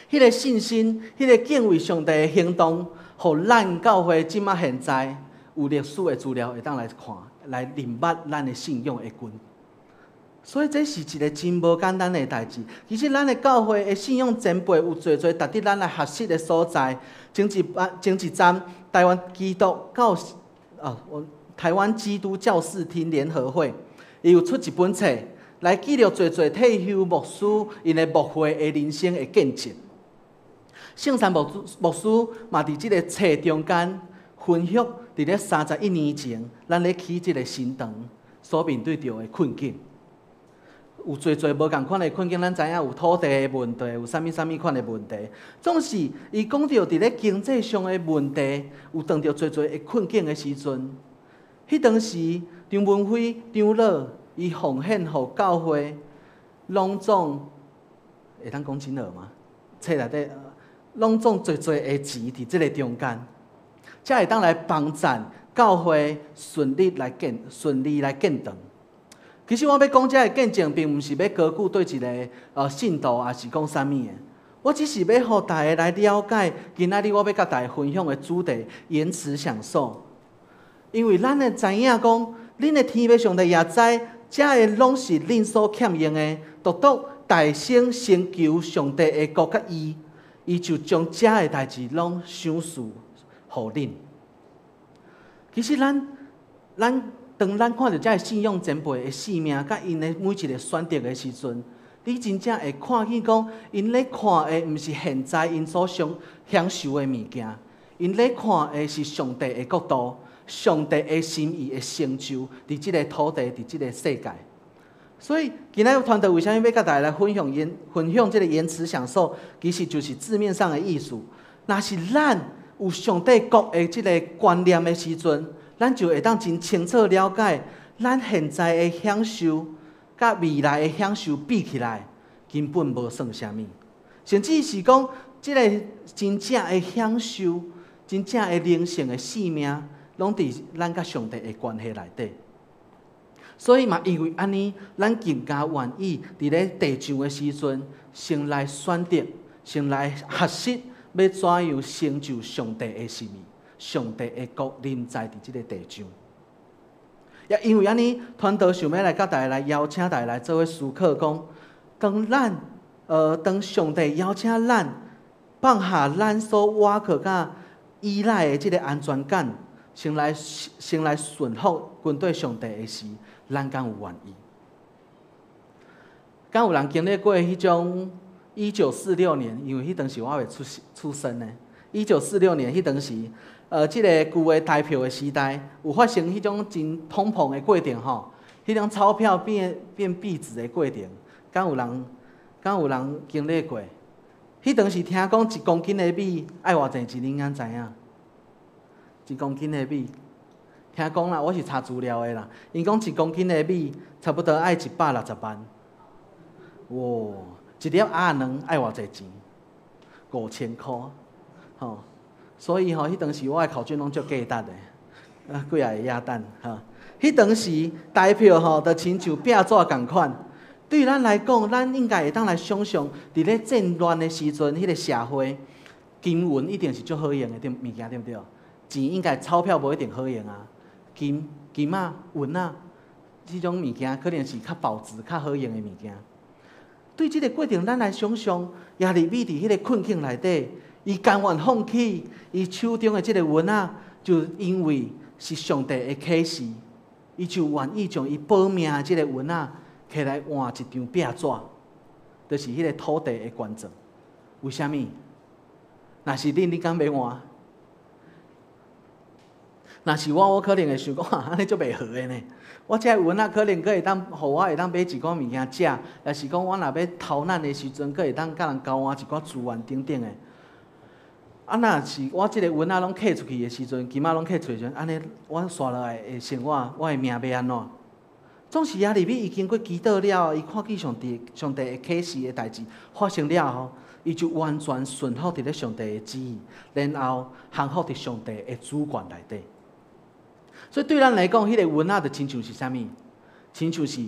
彼个信心，彼个敬畏上帝的行動，予咱教會這馬現在有歷史的資料會當來看，來認捌咱的信仰的根。所以這是一个真無簡單的代誌。其實咱的教會的信仰前輩有濟濟值得咱來學習的所在。前一站，台灣基督教視聽聯合會，伊有出一本冊來記錄濟濟退休牧師𪜶的牧會的人生的見證。聖山牧師嘛佇這个冊中間分享，佇咧31年前，咱咧起這个新堂所面對著的困境。有濟濟無仝款的困境，咱知影有土地的問題，有啥物啥物款的問題。總是伊講著佇咧經濟上的問題，有當著濟濟的困境的時陣，彼當時張文輝長老伊奉獻予教會，攏總會當講金額嗎？冊內底攏總濟濟的錢佇這个中間，才會當來幫贊教會順利來建堂。其實我欲講這个見證，並毋是欲高舉對一个信徒，抑是講啥物的。我只是欲予大家來了解，今仔日我欲佮大家分享的主題：延遲享受。因為咱會知影講，恁的天父上帝也知，這个攏是恁所欠用的，獨獨大先尋求上帝的國佮義，伊就將這个代誌攏賞賜予恁。其實咱當咱看著這个信仰前輩的生命，佮𪜶的每一个選擇的時陣，你真正會看見講，𪜶咧看的毋是現在𪜶所享受的物件，𪜶咧看的是上帝的國度，上帝的心意的成就，佇這个土地，佇這个世界。所以，今仔日團隊為啥物欲佮大家來分享這个延遲享受？其實就是字面上的意思。若是咱有上帝國的這个觀念的時陣，咱就會當真清楚了解，咱現在的享受，佮未來的享受比起來，根本無算啥物。甚至是講，這个真正的享受，真正的靈性的生命，攏佇咱佮上帝的關係內底。所以嘛，因為按呢，咱更加願意佇咧地上的時陣，先來選擇，先來學習，欲怎樣成就上帝的心意，上帝的國臨在佇這个地上。也因為按呢，傳道想欲來佮大家來邀請大家來做伙思考，講當上帝邀請咱放下咱所倚靠佮依賴的這个安全感，先來順服跟綴上帝的時，咱敢有願意？敢有人經歷過彼種1946年？因為彼當時我猶未出生呢。1946年彼當時，這个舊的台票的時代，有發生彼種真通膨的過程吼，彼種鈔票變幣值的過程，敢有人經歷過？彼當時聽講1公斤的米愛偌濟錢，恁敢知影？1公斤的米，聽講啦，我是查資料的啦。𪜶講1公斤的米差不多愛160萬。哇！一粒鴨卵愛偌濟錢？5000箍，吼！所以吼，彼當時我的烤卷攏足價值的，啊，幾仔個鴨蛋，吼。彼當時台票吼，就親像壁紙仝款。對咱來講，咱應該會當來想象，佇咧戰亂的時陣，彼个社會金銀一定是足好用的對物件，對毋對？錢應該鈔票無一定好用啊，金仔、銀仔這種物件，可能是較保值、較好用的物件。對這个過程，咱來想象，耶利米佇彼个困境內底，伊甘願放棄伊手中的這个銀仔，就因為是上帝的啟示，伊就願意將伊保命的這个銀仔摕來換一張壁紙，就是彼个土地的權狀。為啥物？若是恁，你敢欲換？若是我，我可能會想講，按呢足袂好的呢。我這个銀仔可能閣會當，予我會當買一寡物件食，抑是講我若欲逃難的時陣，閣會當佮人交換一寡資源等等的。啊，若是我這个銀仔攏揢出去的時陣，金仔攏揢出去的時陣，按呢我紲落來的生活，我的命欲按怎？總是耶利米伊經過祈禱了後，伊看見上帝的啟示的代誌發生了後，伊就完全順服佇咧上帝的旨意，然後降服佇上帝的主權內底。所以對咱來講，彼个銀仔就親像是啥物？親像是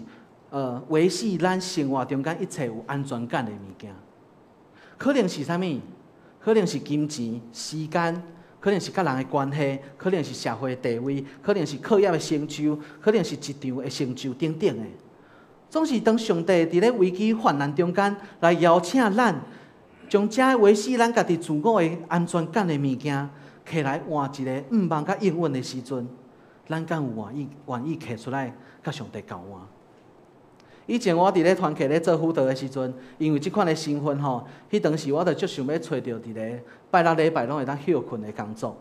維繫咱生活中間一切有安全感的物件。可能是啥物？可能是金錢、時間，可能是佮人的關係，可能是社會地位，可能是課業的成就，可能是職場的成就等等的。總是當上帝佇咧危機患難中間來邀請咱，將這維繫咱家己自我的安全感的物件，摕來換一个向望佮應允的時陣，咱敢有願意摕出來佮上帝交換？以前我佇咧團契咧做輔導的時陣，因為這款的身份吼，彼當時我就足想欲揣著一个拜六禮拜攏會當歇睏的工作。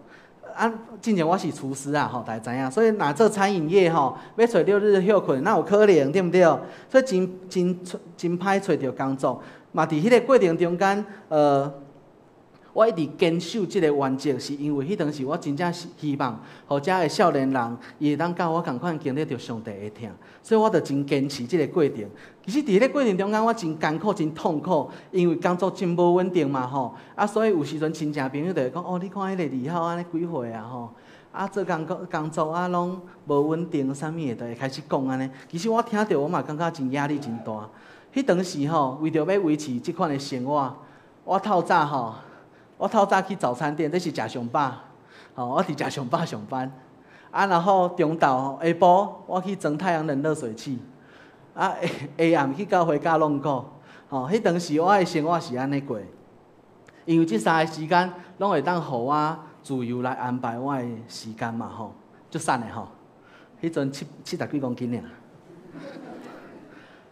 啊，進前我是廚師啊，吼，大家知影，所以若做餐飲業吼，欲揣六日歇睏，哪有可能，對毋對？所以真真真歹揣著工作。嘛，佇彼个過程中間，我一直堅守這个原則，是因為彼當時我真正是希望，予遮的少年人，伊會當佮我仝款經歷著上帝的疼，所以我就真堅持這个過程。其實佇彼個過程中間，我真艱苦、真痛苦，因為工作真無穩定嘛，吼。啊，所以有時陣親戚朋友就會講：哦，你看彼個李浩按呢幾歲啊，吼？啊，做工作工作啊，攏無穩定，啥物的，就會開始講按呢。其實我聽著，我嘛感覺真壓力真大。彼當時吼，為著欲維持這款的生活，我透早吼。我透早去早餐店，這是食上飽，吼，我佇食上飽上班。啊，然後中晝下晡我去裝太陽能熱水器，啊下下暗去教會教攏鼓，吼，彼當時我的生活是按呢過。因為這三個時間攏會當予我自由來安排我的時間嘛，吼，足散的吼。彼陣70幾公斤爾。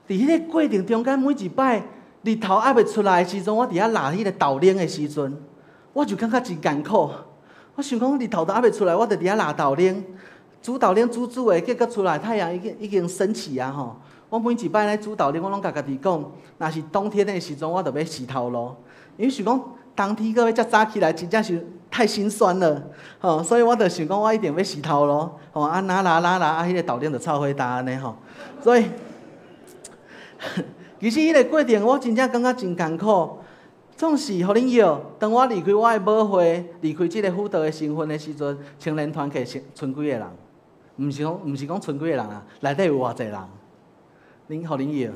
佇彼个過程中間，每一擺日頭猶未出來的時陣，我佇遐抐彼个豆奶的時陣，我就感覺真艱苦。我想講日頭都猶未出來，我就佇遐抐豆奶，煮豆奶煮煮的，結果出來太陽已經升起啊吼！我每一擺咧煮豆奶，我攏共家己講，若是冬天的時陣，我就欲洗頭路，因為想講冬天閣欲遮早起來，真正是太心酸了，吼！所以我就想講，我一定欲洗頭路，吼啊，抐抐抐抐啊，彼个豆奶就臭火焦按呢吼。所以，其實彼个過程我真正感覺真艱苦。總是予恁笑，當我離開我的母會，離開這个輔導的身份的時陣，青年團契是賰幾个人？毋是講賰幾个人啊，內底有偌濟人？恁予恁笑。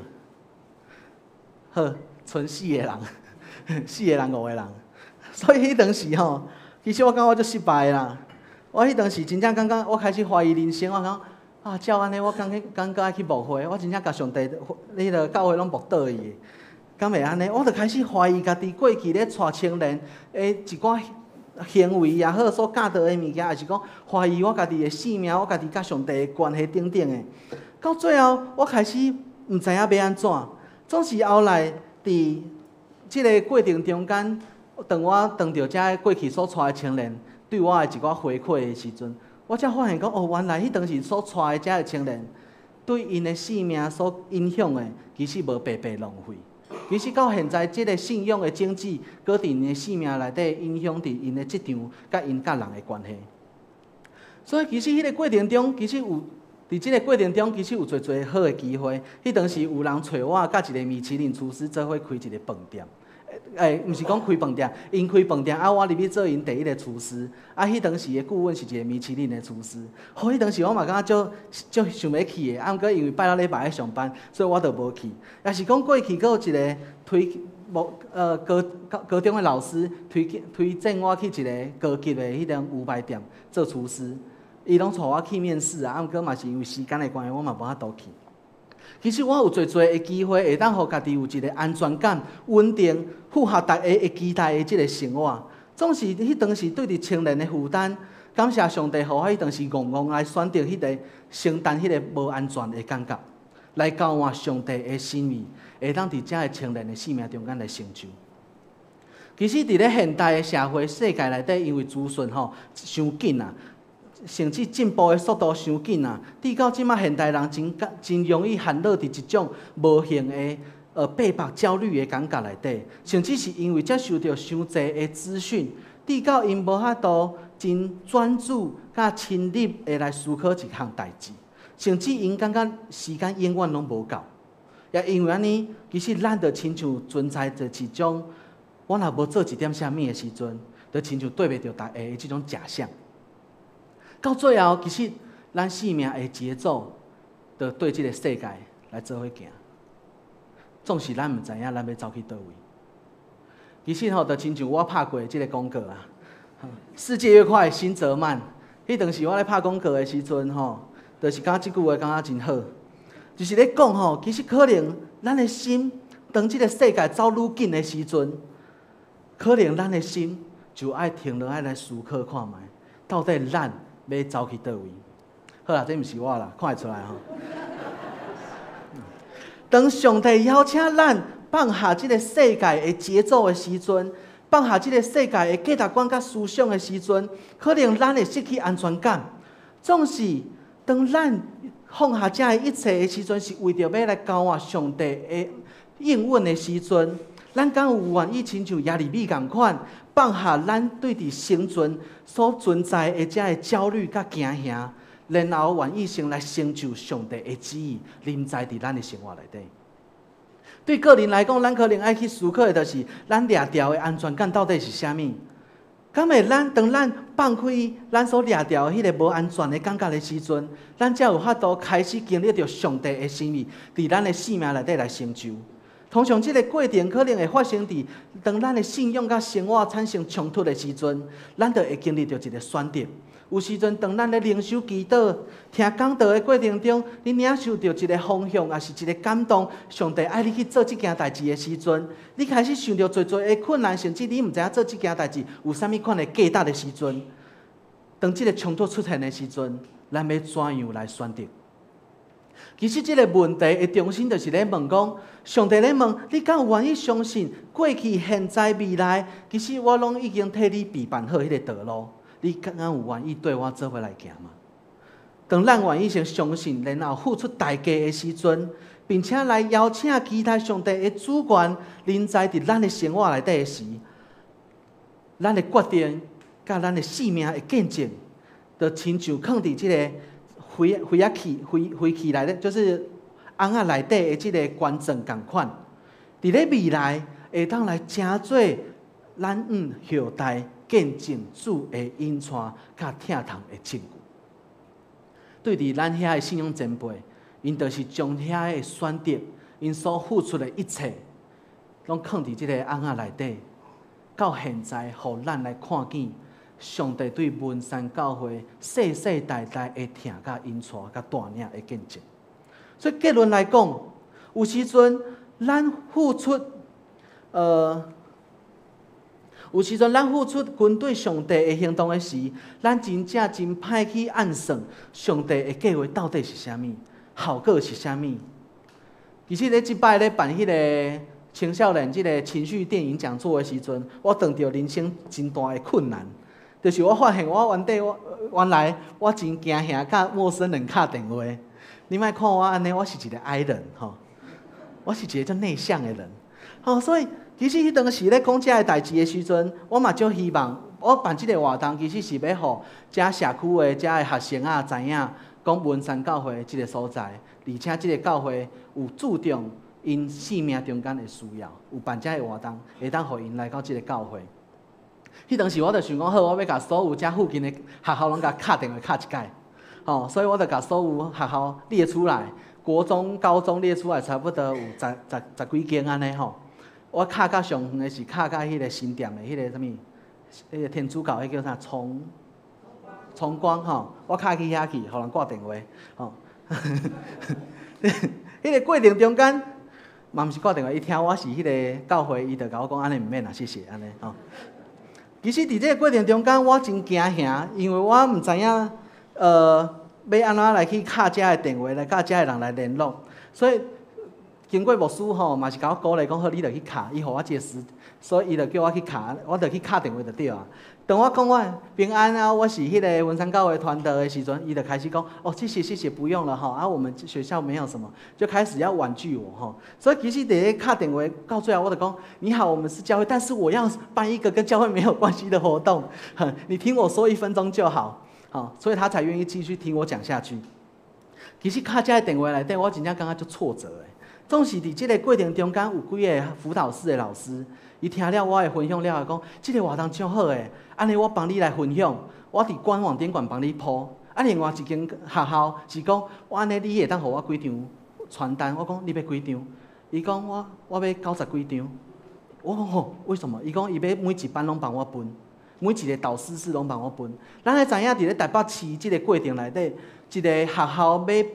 好，賰四个人，四个人五个人。所以彼當時吼，其實我感覺我足失敗啦。我彼當時真正感覺，我開始懷疑人生。我講啊，照按呢，我敢去敢閣愛去牧會？我真正共上帝彼个教會攏牧倒去。敢會按呢？我就開始懷疑家己過去咧帶青年的一寡行為也好，所教導的物件，抑是講懷疑我家己的性命，我家己佮上帝的關係等等的。到最後，我開始毋知影欲按怎。總是後來佇這个過程中間，當我當著遮過去所帶的青年對我的一寡回饋的時陣，我才發現講哦，原來彼當時所帶的遮个青年，對𪜶的性命所影響的，其實無白白浪費。其實到現在，這个信仰的種子，閣佇𪜶的性命內底影響佇𪜶的職場，佮𪜶佮人的關係。所以，其實彼个過程中，其實有佇這个過程中，其實有濟濟好的機會。彼當時有人揣我，佮一个米其林廚師做伙開一个飯店。欸，毋是講開飯店，𪜶開飯店，啊，我入去做𪜶第一个廚師。啊，彼當時的顧問是一个米其林的廚師。好，彼當時我嘛感覺足足想欲去的，啊，毋過因為拜六禮拜愛上班，所以我就無去。抑是講過去閣有一个推無高高高中的老師推薦我去一个高級的彼種牛排店做廚師，伊攏帶我去面試啊，啊，毋過嘛是因為時間的關係，我嘛無法度去。其實我有濟濟的機會，會當予家己有一个安全感、穩定、符合大家會期待的這个生活。總是彼當時對佇青年的負擔，感謝上帝，予我彼當時戇戇來選擇彼个承擔彼个無安全的感覺，來交換上帝的心意，會當佇遮个青年的生命中間來成就。其實佇咧現代的社會世界內底，因為資訊吼傷緊啊，甚至進步的速度傷緊啊，直到這馬現代人真真容易陷落佇一種無形的被迫焦慮的感覺內底，甚至是因為接受著傷濟的資訊，直到𪜶無法度真專注佮深入的來思考一項代誌，甚至𪜶感覺時間永遠攏無夠。也因為按呢，其實咱就親像存在著一種，我若無做一點啥物的時陣，就親像對袂著大家的這種假象。到最後，其實咱生命的節奏，就對這个世界來做伙行。總是咱毋知影咱欲走去佗位。其實吼，就親像我拍過這个廣告啊。世界越快，心則慢。彼當時我咧拍廣告的時陣吼，就是感覺這句話感覺真好，就是咧講吼，其實可能咱的心，當這个世界走愈緊的時陣，可能咱的心就愛停落來來思考看覓，到底咱欲走去佗位？好啦，這毋是我啦，看會出來吼。當上帝邀請咱放下這个世界的節奏的時陣，放下這个世界的價值觀佮思想的時陣，可能咱會失去安全感。總是當咱放下這一切的時陣，是為著欲來交換上帝的應允的時陣，咱敢有願意親像耶利米仝款，放下咱對佇生存所存在的這个焦慮佮驚嚇，然後願意先來成就上帝的旨意，臨在佇咱的生活內底。對個人來講，咱可能愛去思考的，就是咱掠著的安全感到底是啥物？敢會咱當咱放開咱所掠著彼个無安全的感覺的時陣，咱才有法度開始經歷著上帝的心意，佇咱的生命內底來成就。通常這个過程可能會發生佇當咱的信仰佮生活產生衝突的時陣，咱就會經歷著一个選擇。有時陣，當咱咧靈修祈禱、聽講道的過程中，你領受著一个方向，抑是一个感動，上帝愛你去做這件代誌的時陣，你開始想著濟濟的困難，甚至你毋知影做這件代誌有啥物款的價值的時陣，當這个衝突出現的時陣，咱欲怎樣來選擇？其實這个問題的中心就是咧問講，上帝咧問你，敢有願意相信過去、現在、未來，其實我攏已經替你備辦好彼个道路。你敢有願意綴我做伙來行嗎？當咱願意先相信，然後付出代價的時陣，並且來邀請其他上帝的主權臨在佇咱的生活內底的時，咱的決定佮咱的生命的見證，就親像囥佇這个飛飛仔器飛飛器內底，就是甕仔內底的這个捐贈仝款，佇咧未來會當來成做咱後代見證主的引帶佮疼痛的證據。對佇咱遐的信仰前輩，𪜶就是將遐的選擇，𪜶所付出的一切，攏囥佇這个甕仔內底，到現在，予咱來看見上帝對文山教會世世代代的疼佮引帶佮帶領的見證。所以結論來講，有時陣咱付出，有時陣咱付出跟隨上帝的行動的時，咱真正真歹去按算上帝的計劃到底是啥物，效果是啥物。其實咧，這擺咧辦彼个青少年這个情緒電影講座的時陣，我碰著人生真大的困難，就是我發現我原底我原來我真驚嚇佮陌生人敲電話。你莫看我按呢，我是一个 I 人吼，我是一个足內向的人，吼，所以其實彼當時咧講這个代誌的時陣，我嘛足希望我辦這个活動，其實是欲予遮社區的遮的學生啊知影，講文山教會這个所在，而且這个教會有注重𪜶生命中間的需要，有辦這个活動，會當予𪜶來到這个教會。彼當時我就想講，好，我欲共所有遮附近的學校攏共敲電話敲一擺，吼，所以我就共所有學校列出來，國中、高中列出來，差不多有十十十幾間按呢吼。我敲較上遠的是敲到彼个新店的彼个啥物，彼个天主教彼叫啥崇崇光吼，我敲去遐去，予人掛電話，吼。彼个過程中間，嘛毋是掛電話，伊聽我是彼个教會，伊就共我講按呢毋免啦，謝謝按呢吼。其實佇這个過程中間，我真驚嚇，因為我毋知影，欲按怎來去敲遮的電話來佮遮的人來聯絡，所以經過牧師吼，嘛是共我鼓勵講好，你著去敲，伊予我這个時，所以伊就叫我去敲，我就去敲電話就對啊。當我講我平安啊，我是彼个文山教會傳道的時陣，伊就開始講哦，謝謝謝謝，不用了吼，啊，我們學校沒有什麼，就開始要婉拒我吼。所以其實佇咧敲電話到最後，我就講你好，我們是教會，但是我要辦一個跟教會沒有關係的活動，你聽我說1分鐘就好，好，所以他才願意繼續聽我講下去。其實敲這个電話內底，我真正感覺足挫折的。總是佇這个過程中間，有幾个輔導室的老師，伊聽了我的分享了後，講這个活動足好的，按呢我幫你來分享，我佇官網頂懸幫你鋪。啊，另外一間學校是講，我按呢你會當予我幾張傳單，我講你欲幾張？伊講我欲90幾張。我講吼，為什麼？伊講伊欲每一班攏幫我分，每一個導師室攏幫我分。咱愛知影佇咧台北市這個過程內底，一個學校欲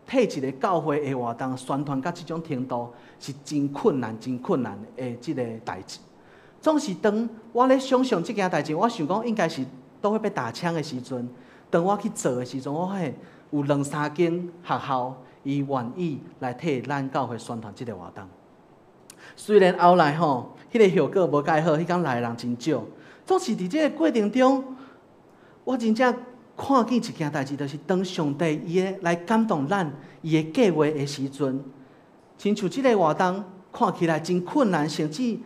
替一個教會的活動宣傳到這種程度，是真困難、真困難的這個代誌。總是當我咧想象這件代誌，我想講應該是都會被打槍的時陣，當我去做的時陣，我發現有兩三間學校，伊願意來替咱教會宣傳這個活動。雖然後來吼，彼個效果無蓋好，彼工來的人真少。總是佇這個過程中，我真正看見一件代誌，就是當上帝伊會來感動咱，伊的計劃的時陣，親像這個活動看起來真困難，甚至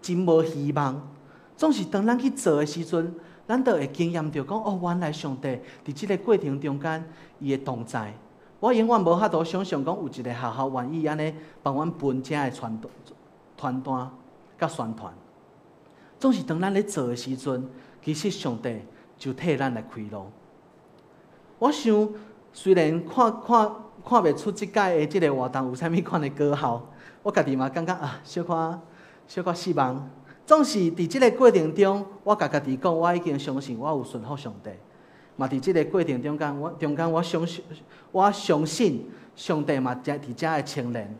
真無希望。總是當咱去做的時陣，咱就會經驗著講，哦，原來上帝佇這個過程中間，伊的同在。我永遠無法度想象講有一個學校願意按呢幫阮分遮的傳單佮宣傳。總是當咱咧做的時陣，其實上帝就替咱來開路。我想，雖然看袂出這擺的這個活動有啥物款的果效，我家己嘛感覺啊，小可失望。總是佇這個過程中，我共家己講，我已經相信我有順服上帝。嘛，佇這個過程中間，我相信上帝嘛，佇遮的青年，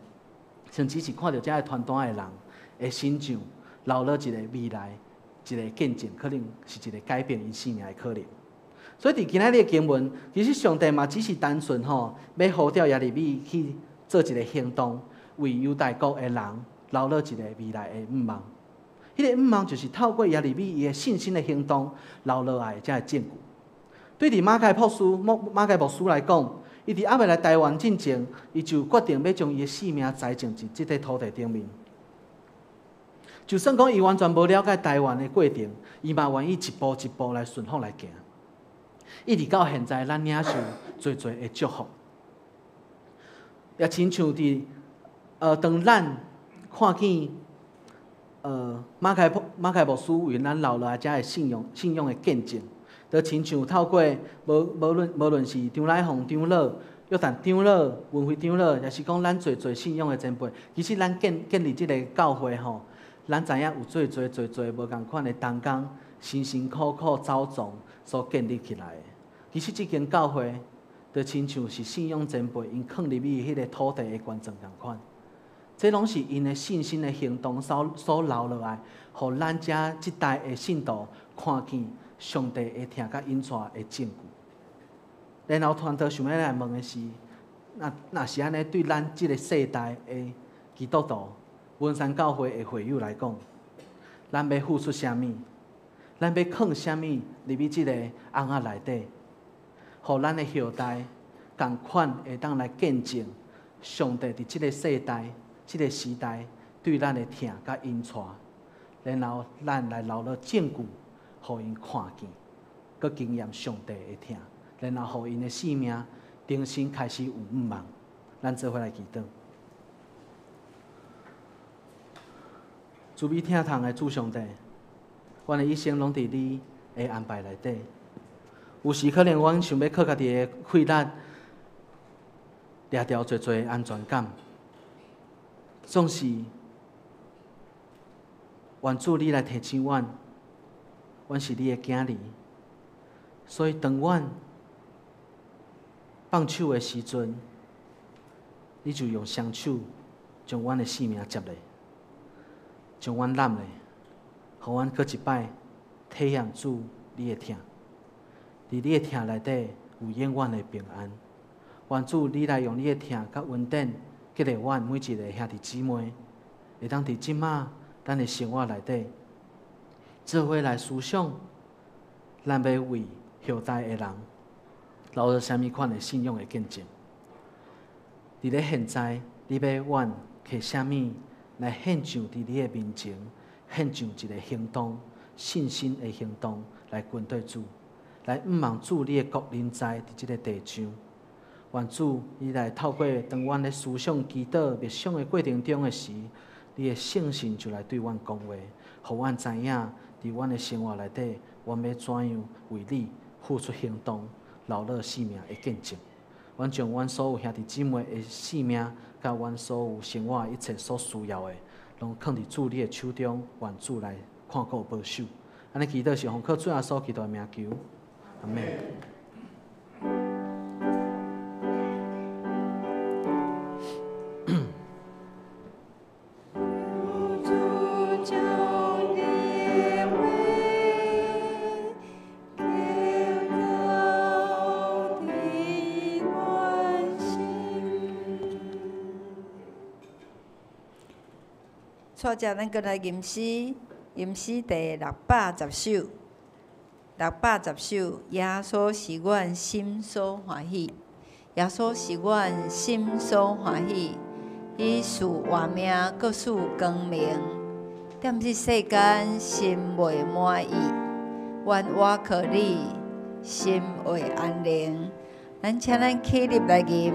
甚至是看著遮的傳單的人的身上，留落一個未來，一個見證，可能是一個改變𪜶生命的可能。所以佇今仔日的經文，其實上帝嘛只是單純吼，欲呼召耶利米去做一個行動，為猶大國的人留落一個未來的向望。彼個向望就是透過耶利米伊的信心的行動留落來的這个證據。對佇馬開牧師來講，伊佇猶未來台灣進前，伊就決定欲將伊的性命栽種佇這塊土地頂面。就算講伊完全無了解台灣的過程，伊嘛願意一步一步來順服來行。一直到現在，咱領受濟濟的祝福。也親像佇當咱看見馬開牧師為咱留落來遮的信仰的見證，就親像透過無論是張乃鳳長老、約旦長老、文輝長老，抑是講咱濟濟信仰的前輩，其實咱建立這个教會吼，咱知影有濟濟濟濟無仝款的同工，辛辛苦苦走傱所建立起來的。其實這間教會，就親像是信仰前輩𪜶囥入去彼个土地的捐贈仝款，這攏是𪜶的信心的行動所留落來，予咱遮這代的信徒看見上帝的疼佮引帶的證據。然後團隊想欲來問的是，若是按呢對咱這个世代的基督徒、文山教會的會友來講，咱欲付出啥物？咱欲囥啥物入去這个甕仔內底，予咱的後代仝款會當來見證上帝佇這个世代、這个時代對咱的疼佮引帶，然後咱來留落證據，予𪜶看見，閣經驗上帝的疼，然後予𪜶的生命重新開始有向望。咱做伙來祈禱。慈悲疼痛的主上帝，阮的一生攏佇你的安排內底。有時可能阮想欲靠家己的氣力，掠著濟濟安全感，總是願主你來提醒阮，阮是你的囝兒，所以當阮放手的時陣，你就用雙手將阮的性命接咧，將阮攬咧，予阮閣一擺體驗主你的疼。佇你的疼內底有永遠的平安。願主你來用你的疼佮恩典激勵阮每一个兄弟姊妹，會當佇這馬咱的生活內底做伙來思想，咱欲為後代的人留落啥物款的信仰的見證。佇咧現在，你欲阮摕啥物來獻上佇你的面前，獻上一个行動，信心的行動來跟綴主，來向望主你的國臨在佇這个地上。願主你來透過當阮咧思想、祈禱、默想的過程中的時，你的聖神就來對阮講話，予阮知影佇阮的生活內底，阮欲怎樣為你付出行動，留落生命的見證。阮將阮所有兄弟姊妹的性命，佮阮所有生活一切所需要的，攏囥佇主你的手中，願主來看顧保守。按呢祈禱是奉靠主耶穌基督的名求，阿們。帶著咱閣來吟詩，吟詩第六百十首，六百十首，耶穌是阮心所歡喜，耶穌是阮心所歡喜，伊賜活命，閣賜光明，踮這世間心袂滿意，願倚靠你，心會安寧。咱請咱起立來吟。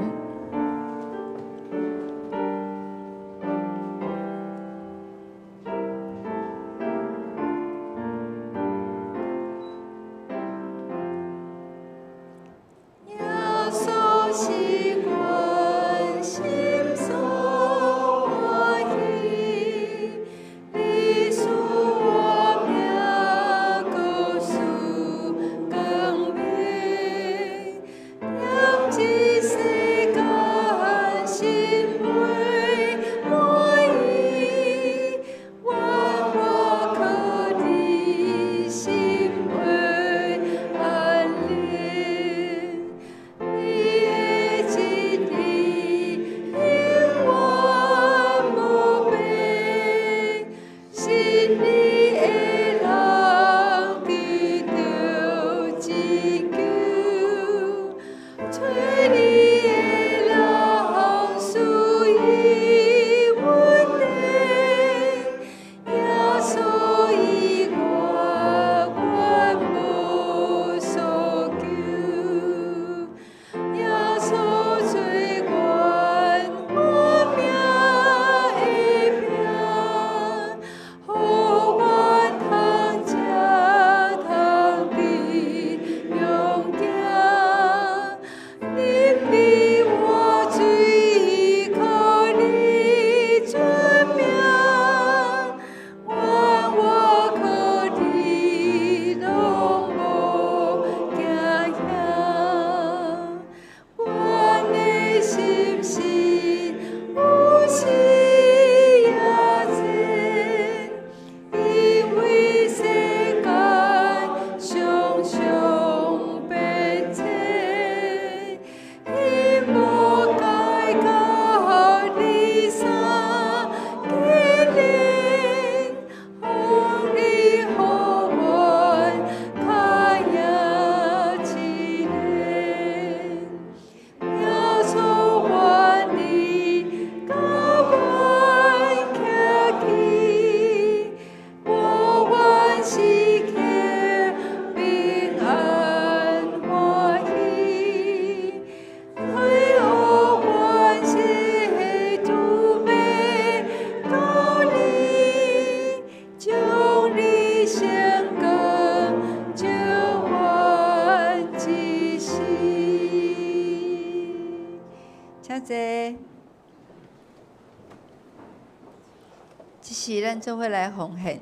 這時咱做伙來奉獻。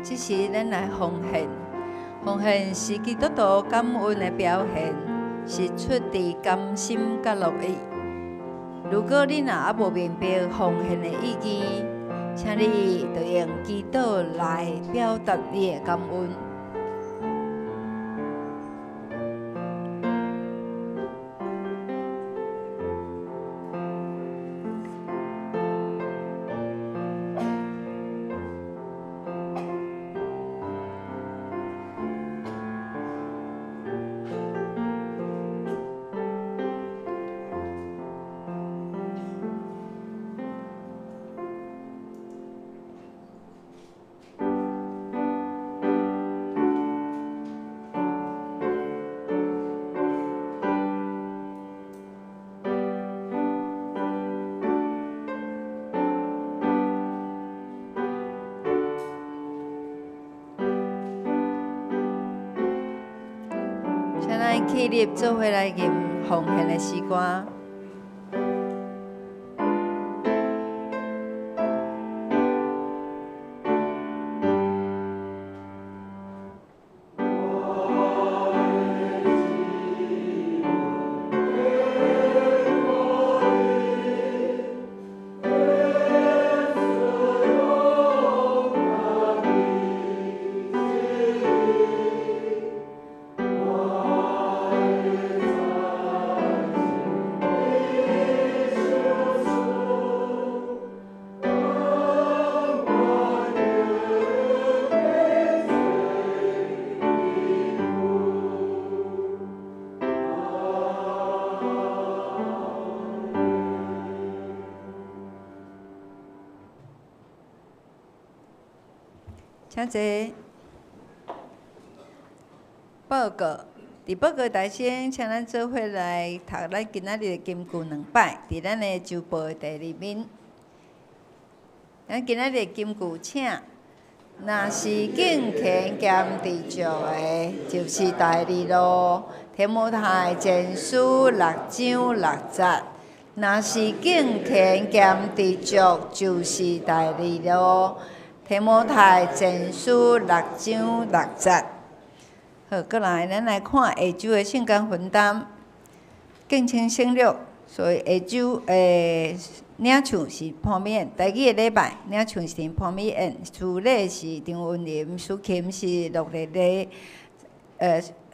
這時，咱來奉獻，奉獻是基督徒感恩的表現，是出自甘心佮樂意。如果你若猶無明白奉獻的意義，請你就用祈禱來表達你的感恩。請咱起立，做伙來吟奉獻的詩歌。請坐。報告，佇報告台先，請咱做伙來讀咱今仔日的金句兩擺，佇咱的週報的第二面。咱今仔日的金句，請若是敬虔兼知足的，就是大利咯。提摩太前書六章六節。若是敬虔兼知足，就是大利咯。提摩太前書六章六節。好，過來，咱來看下週的聖工分擔，敬請省略。所以下週領唱是潘美燕，第二個禮拜領唱是潘美燕，主禮是張文林，司琴是陸麗麗，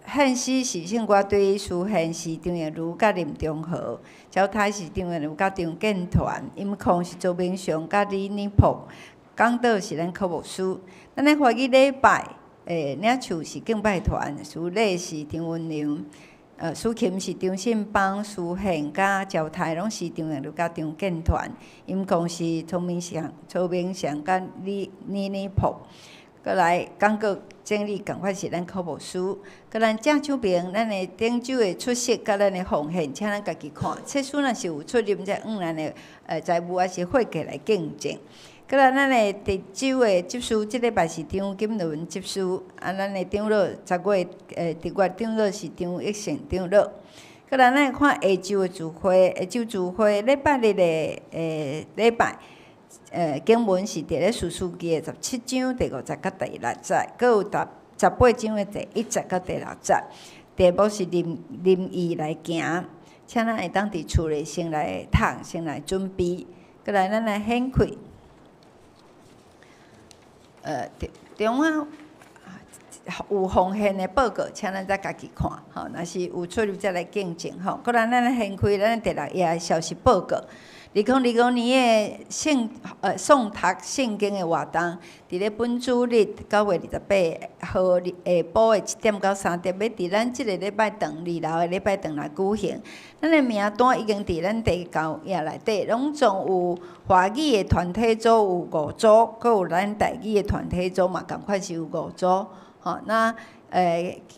獻詩是聖歌隊，司獻是張燕如佮林中和，招待是張燕如佮張建團，音控是周明雄佮李尼朴。講道是咱柯牧師，咱咧華語禮拜，領唱是敬拜團，司禮是張文良，司琴是張信邦，司獻佮招待攏是張燕如佮張建團，音控是曹明祥、曹明祥佮李李朴。過來講過整理仝款是咱柯牧師，閣咱正手邊，咱的頂週的出席佮咱的奉獻，請咱家己看。冊書若是有出入，才按咱的財務抑是會計來見證。閣來咱的特週的執事，這禮拜是張金倫執事，啊，咱的長老十月特月長老是張益勝長老。閣來咱看下週的聚會，下週聚會禮拜日的禮拜，經文是佇咧士師記的17章第5節佮第6節，閣有18章的第1節佮第6節。題目是林林義來行，請咱會當佇厝內先來讀，先來準備。閣來咱來顯開。中啊有奉獻的報告，請咱再家己看，吼，若是有出入再來見證，吼。閣來咱掀開咱第6頁的消息報告。2025年的誦讀聖經的活動，佇咧本主日9月28號下晡的1點到3點，欲佇咱這个禮拜堂二樓的禮拜堂來舉行。咱的名單已經佇咱地教頁內底，攏總有華語的團體組有5組，閣有咱台語的團體組嘛，仝款是有5組。吼，那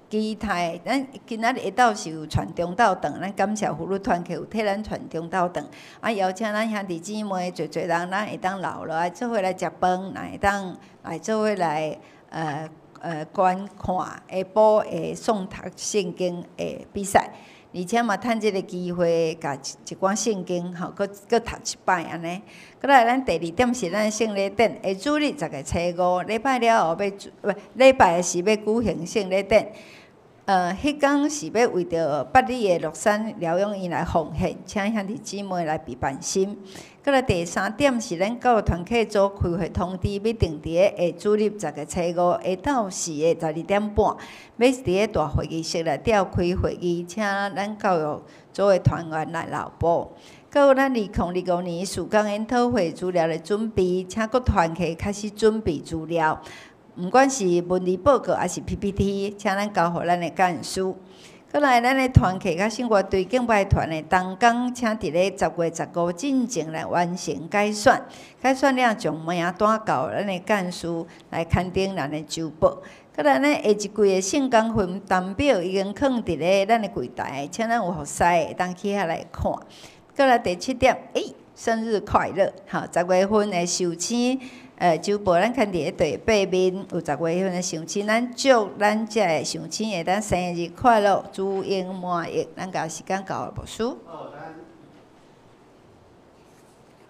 其他的，咱今仔日下晝是有傳中晝頓，咱感謝婦女團契有替咱傳中晝頓，啊，邀請咱兄弟姊妹濟濟人，咱會當留落來做伙來食飯，也會當來做伙來觀看下晡的誦讀聖經的比賽，而且嘛趁這个機會，共一寡聖經吼，閣讀一擺按呢。閣來，咱第二點是咱聖禮典，下主日10月初5，禮拜了後欲，禮拜是欲舉行聖禮典。彼工是欲為著八里的樂山療養院來奉獻，請兄弟姊妹來備辦心。閣來第三點是咱教育團契組開會通知，欲定佇咧下主日10月初5下晝4的12點半，欲佇咧大會議室內底開會議，請咱教育組的團員來留步。閣有咱2025年事工研討會資料的準備，請各團契開始準備資料，毋管是文字報告抑是 PPT，請咱交予咱的幹事。閣來，咱的團契佮聖樂隊敬拜團的同工，請佇咧10月15進前來完成改選，改選了將名單交咱的幹事來刊登咱的週報。閣來，咱下一季的聖工分擔表已經囥佇咧咱的櫃台，請咱有服侍會當去遐來看。閣來第七點，生日快樂！吼，十月份的壽星，週報咱看佇咧第八面有十月份的壽星，咱祝咱遮的壽星會當生日快樂，主榮滿溢。咱共時間交予牧師。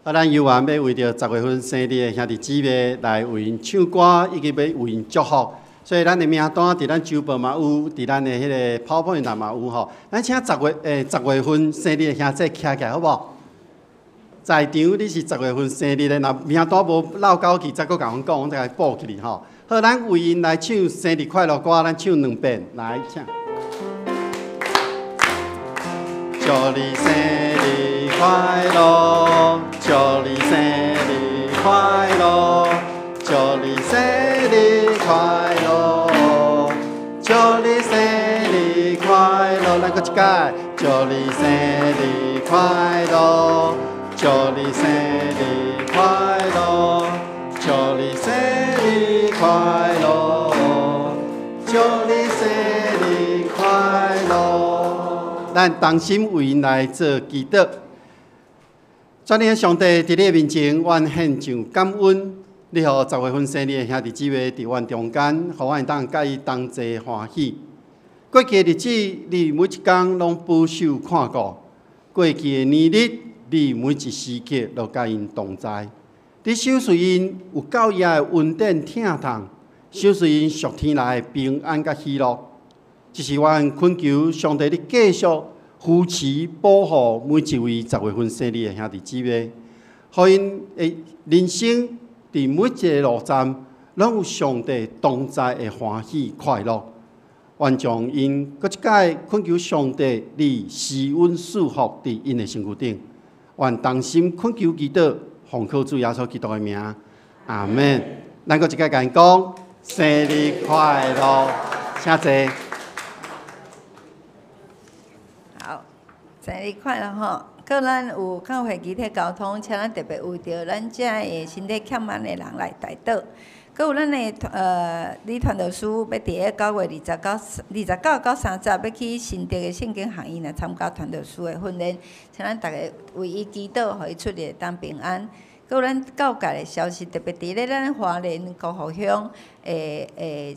啊，咱猶原欲為著十月份生日的兄弟姊妹來為𪜶唱歌，以及欲為𪜶祝福。所以咱的名單佇咱週報嘛有，佇咱的彼個 PowerPoint 內嘛有吼。咱請十月份生日的兄弟徛起來好無？在場你是十月份生日的，若名單無落交去，再閣共阮講，阮再共補起來吼。好，咱為𪜶來唱生日快樂歌，咱唱兩遍，來請。祝你生日快樂，祝你生日快樂，祝你生日快樂，祝你生日快樂，咱閣一擺，祝你生日快樂，祝你生日快樂，祝你生日快樂，祝你生日快樂。咱同心為𪜶來做祈禱。全能的上帝，佇你的面前，阮獻上感恩。你予十月份生日的兄弟姊妹佇阮中間，予阮會當佮伊同齊歡喜。過去的日子，你每一工攏保守看顧；過去的年日，你每一時刻都佮𪜶同在。你賞賜𪜶有夠額的恩典疼痛，賞賜𪜶屬天來的平安佮喜樂。這是阮懇求上帝，你繼續扶持保護每一位十月份生日的兄弟姊妹，予𪜶的人生佇每一個路站，攏有上帝同在的歡喜快樂。願將𪜶閣一擺懇求上帝，你施恩賜福佇𪜶的身軀頂。願同心懇求祈禱，奉靠主耶穌基督的名，阿門。咱閣一擺共𪜶講，生日快樂，請坐。好，生日快樂吼！閣咱有教會肢體交通，請咱特別為著咱遮的身體欠安的人來代禱。閣有咱的李傳道師欲佇咧9月29、29到30，欲去新竹的聖經學院來參加傳道師的訓練，請咱逐家為伊祈禱，予伊出入會當平安。閣有咱教界的消息，特別佇咧咱花蓮光復鄉的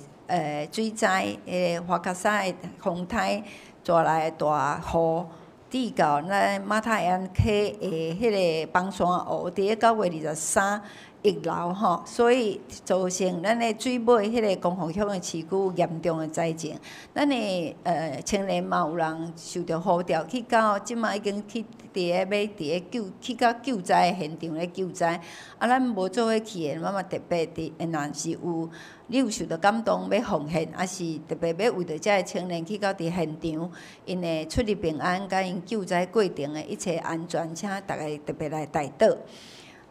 水災，彼個樺卡山的風颱帶來的大雨，至到咱馬太鞍溪的彼個崩山湖，佇咧9月23溢流吼，所以造成咱的水尾彼個光復鄉的市區嚴重的災情。咱的青年嘛有人受著呼召去到，這馬已經去佇咧欲佇咧救去到救災的現場咧救災。啊，咱無做伙去的，咱嘛特別佇，若是有你有受著感動欲奉獻，抑是特別欲為著遮个青年去到佇現場，𪜶的出入平安，佮𪜶救災過程的一切安全，請逐家特別來代禱。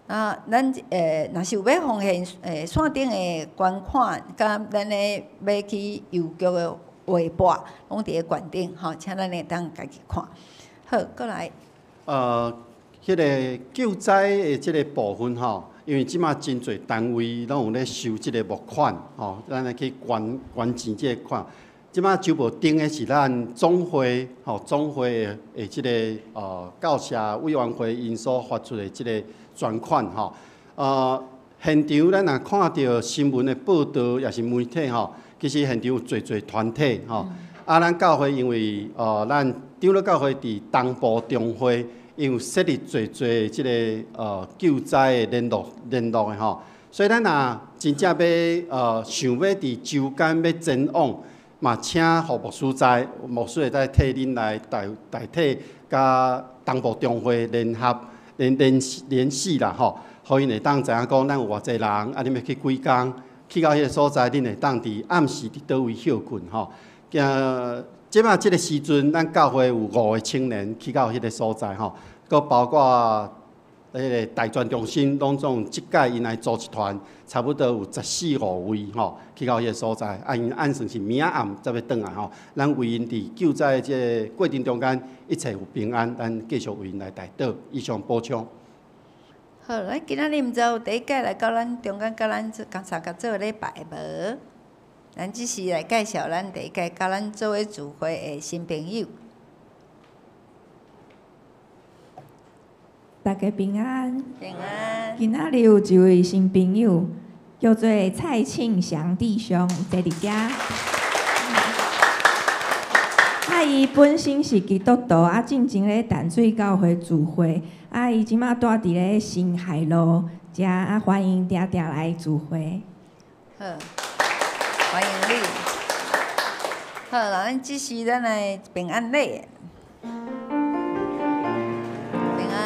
啊，咱若是有欲奉獻線頂的捐款，佮咱的欲去郵局的劃撥，攏佇咧懸頂吼，請咱會當家己看。好，閣來。彼个救災的這个部分吼，因為這馬真濟單位攏有咧收這个募款吼，咱來去捐捐錢這个款。這馬週報頂的是咱總會吼，總會的這个教社委員會𪜶所發出的這个專款吼。現場咱若看著新聞的報道，抑是媒體吼，其實現場有濟濟團體吼。啊，咱教會因為咱長老教會佇東部中會，𪜶有設立濟濟這个救災的聯絡的吼，所以咱若真正欲想欲佇周間欲前往，嘛請予牧師知，牧師會使替恁來代替，佮東部中會聯合聯繫啦吼，予𪜶會當知影講咱有偌濟人，啊，恁欲去幾工，去到彼个所在，恁會當佇暗時佇佗位歇睏吼。這擺這个時陣，咱教會有5個青年去到彼个所在吼，閣包括彼个大專中心，攏總這屆𪜶來組一團，差不多有十四五位吼，去到彼个所在，啊，𪜶按算是明仔暗才欲轉來吼。咱為𪜶佇救災這个過程中間，一切有平安，咱繼續為𪜶來代禱。以上補充。好，咱今仔日毋知有第一屆來到咱中間，佮咱做共相共做禮拜無？咱只是來介紹咱第一屆佮咱做伙聚會的新朋友。大家平安。平安。今仔日有一位新朋友，叫做蔡慶祥弟兄，坐佇遮。啊，伊本身是基督徒，啊，進前咧淡水教會聚會，啊，伊這馬住佇咧新海路，遮啊，歡迎定定來聚會。好，歡迎你。好，咱這是咱的平安禮。平安。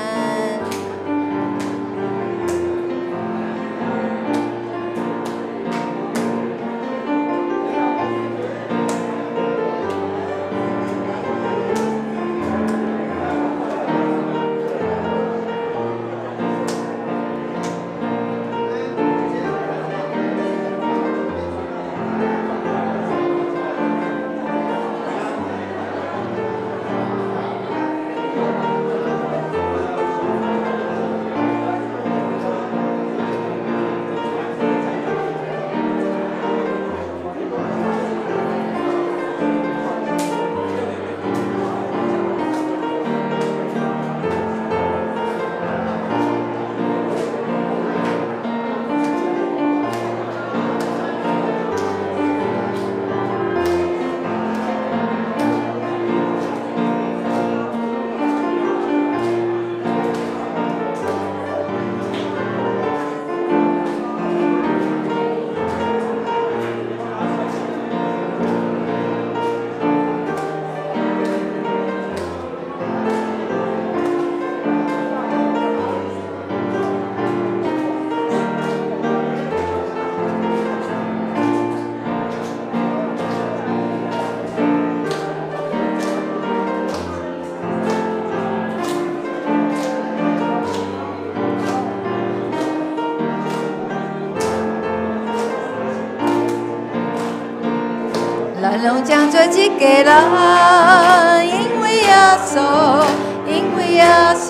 咱攏將做一家人，因為耶穌，因為耶穌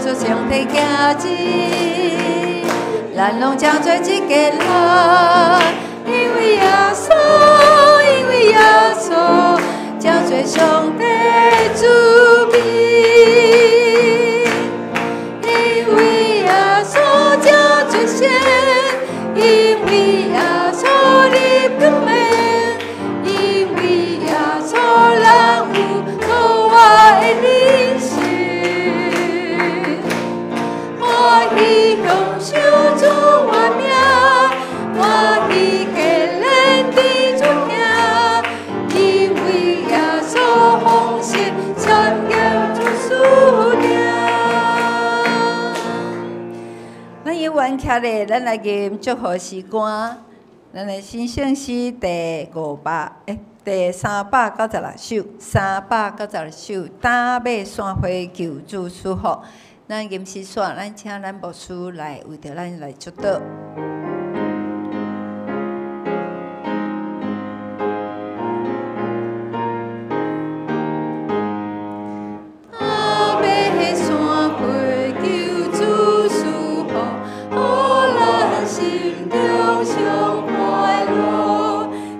做上帝兒子。咱攏將做一家人，因為耶穌，因為耶穌將做上帝子民。因為耶穌將做聖，因為耶穌立國門。因為耶穌，咱有可愛的人生，歡喜享受主的名，歡喜堅忍的主疼，因為耶穌豐盛，參加主事定。咱猶原徛咧，咱來吟祝福詩歌。咱的新聖詩第396首，396首，膽馬山花求主賜福。咱吟詩煞，咱請咱牧師來為著咱來祝禱。膽馬山花求主賜福，予咱心中上快樂。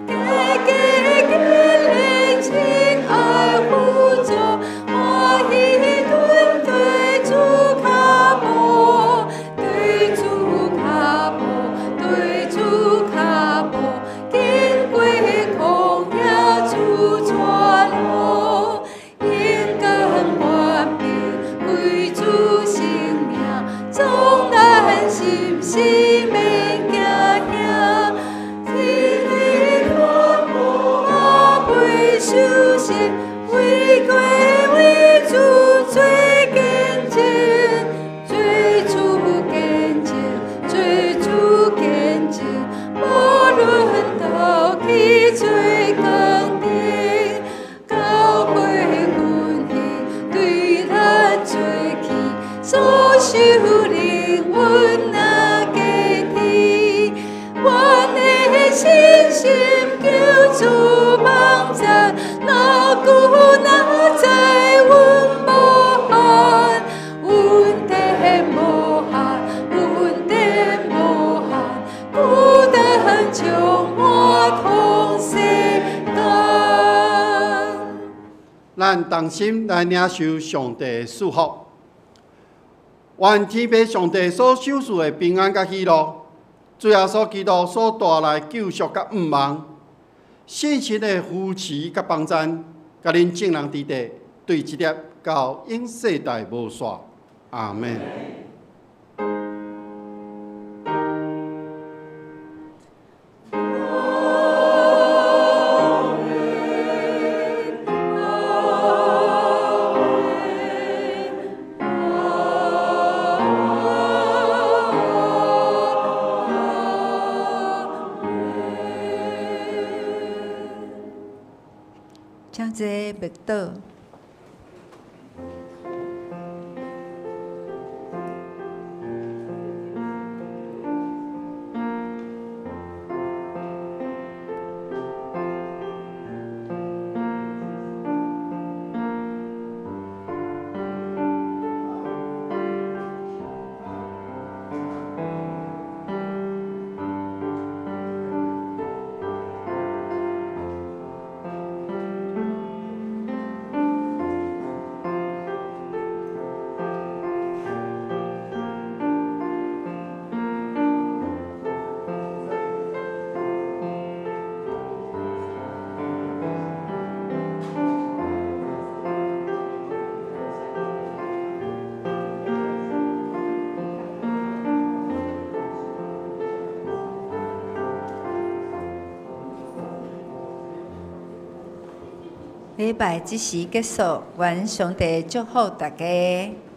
家家堅忍親愛輔助，歡喜跟對主跤步，對主跤步。咱同心來領受上帝的祝福。願天父上帝所賞賜的平安佮喜樂，主耶穌基督所帶來救贖佮盼望，聖神的扶持佮幫贊，佮恁眾人佇佇，對一粒到永世代無煞。阿們。請坐默禱。禮拜這時結束，願上帝祝福大家。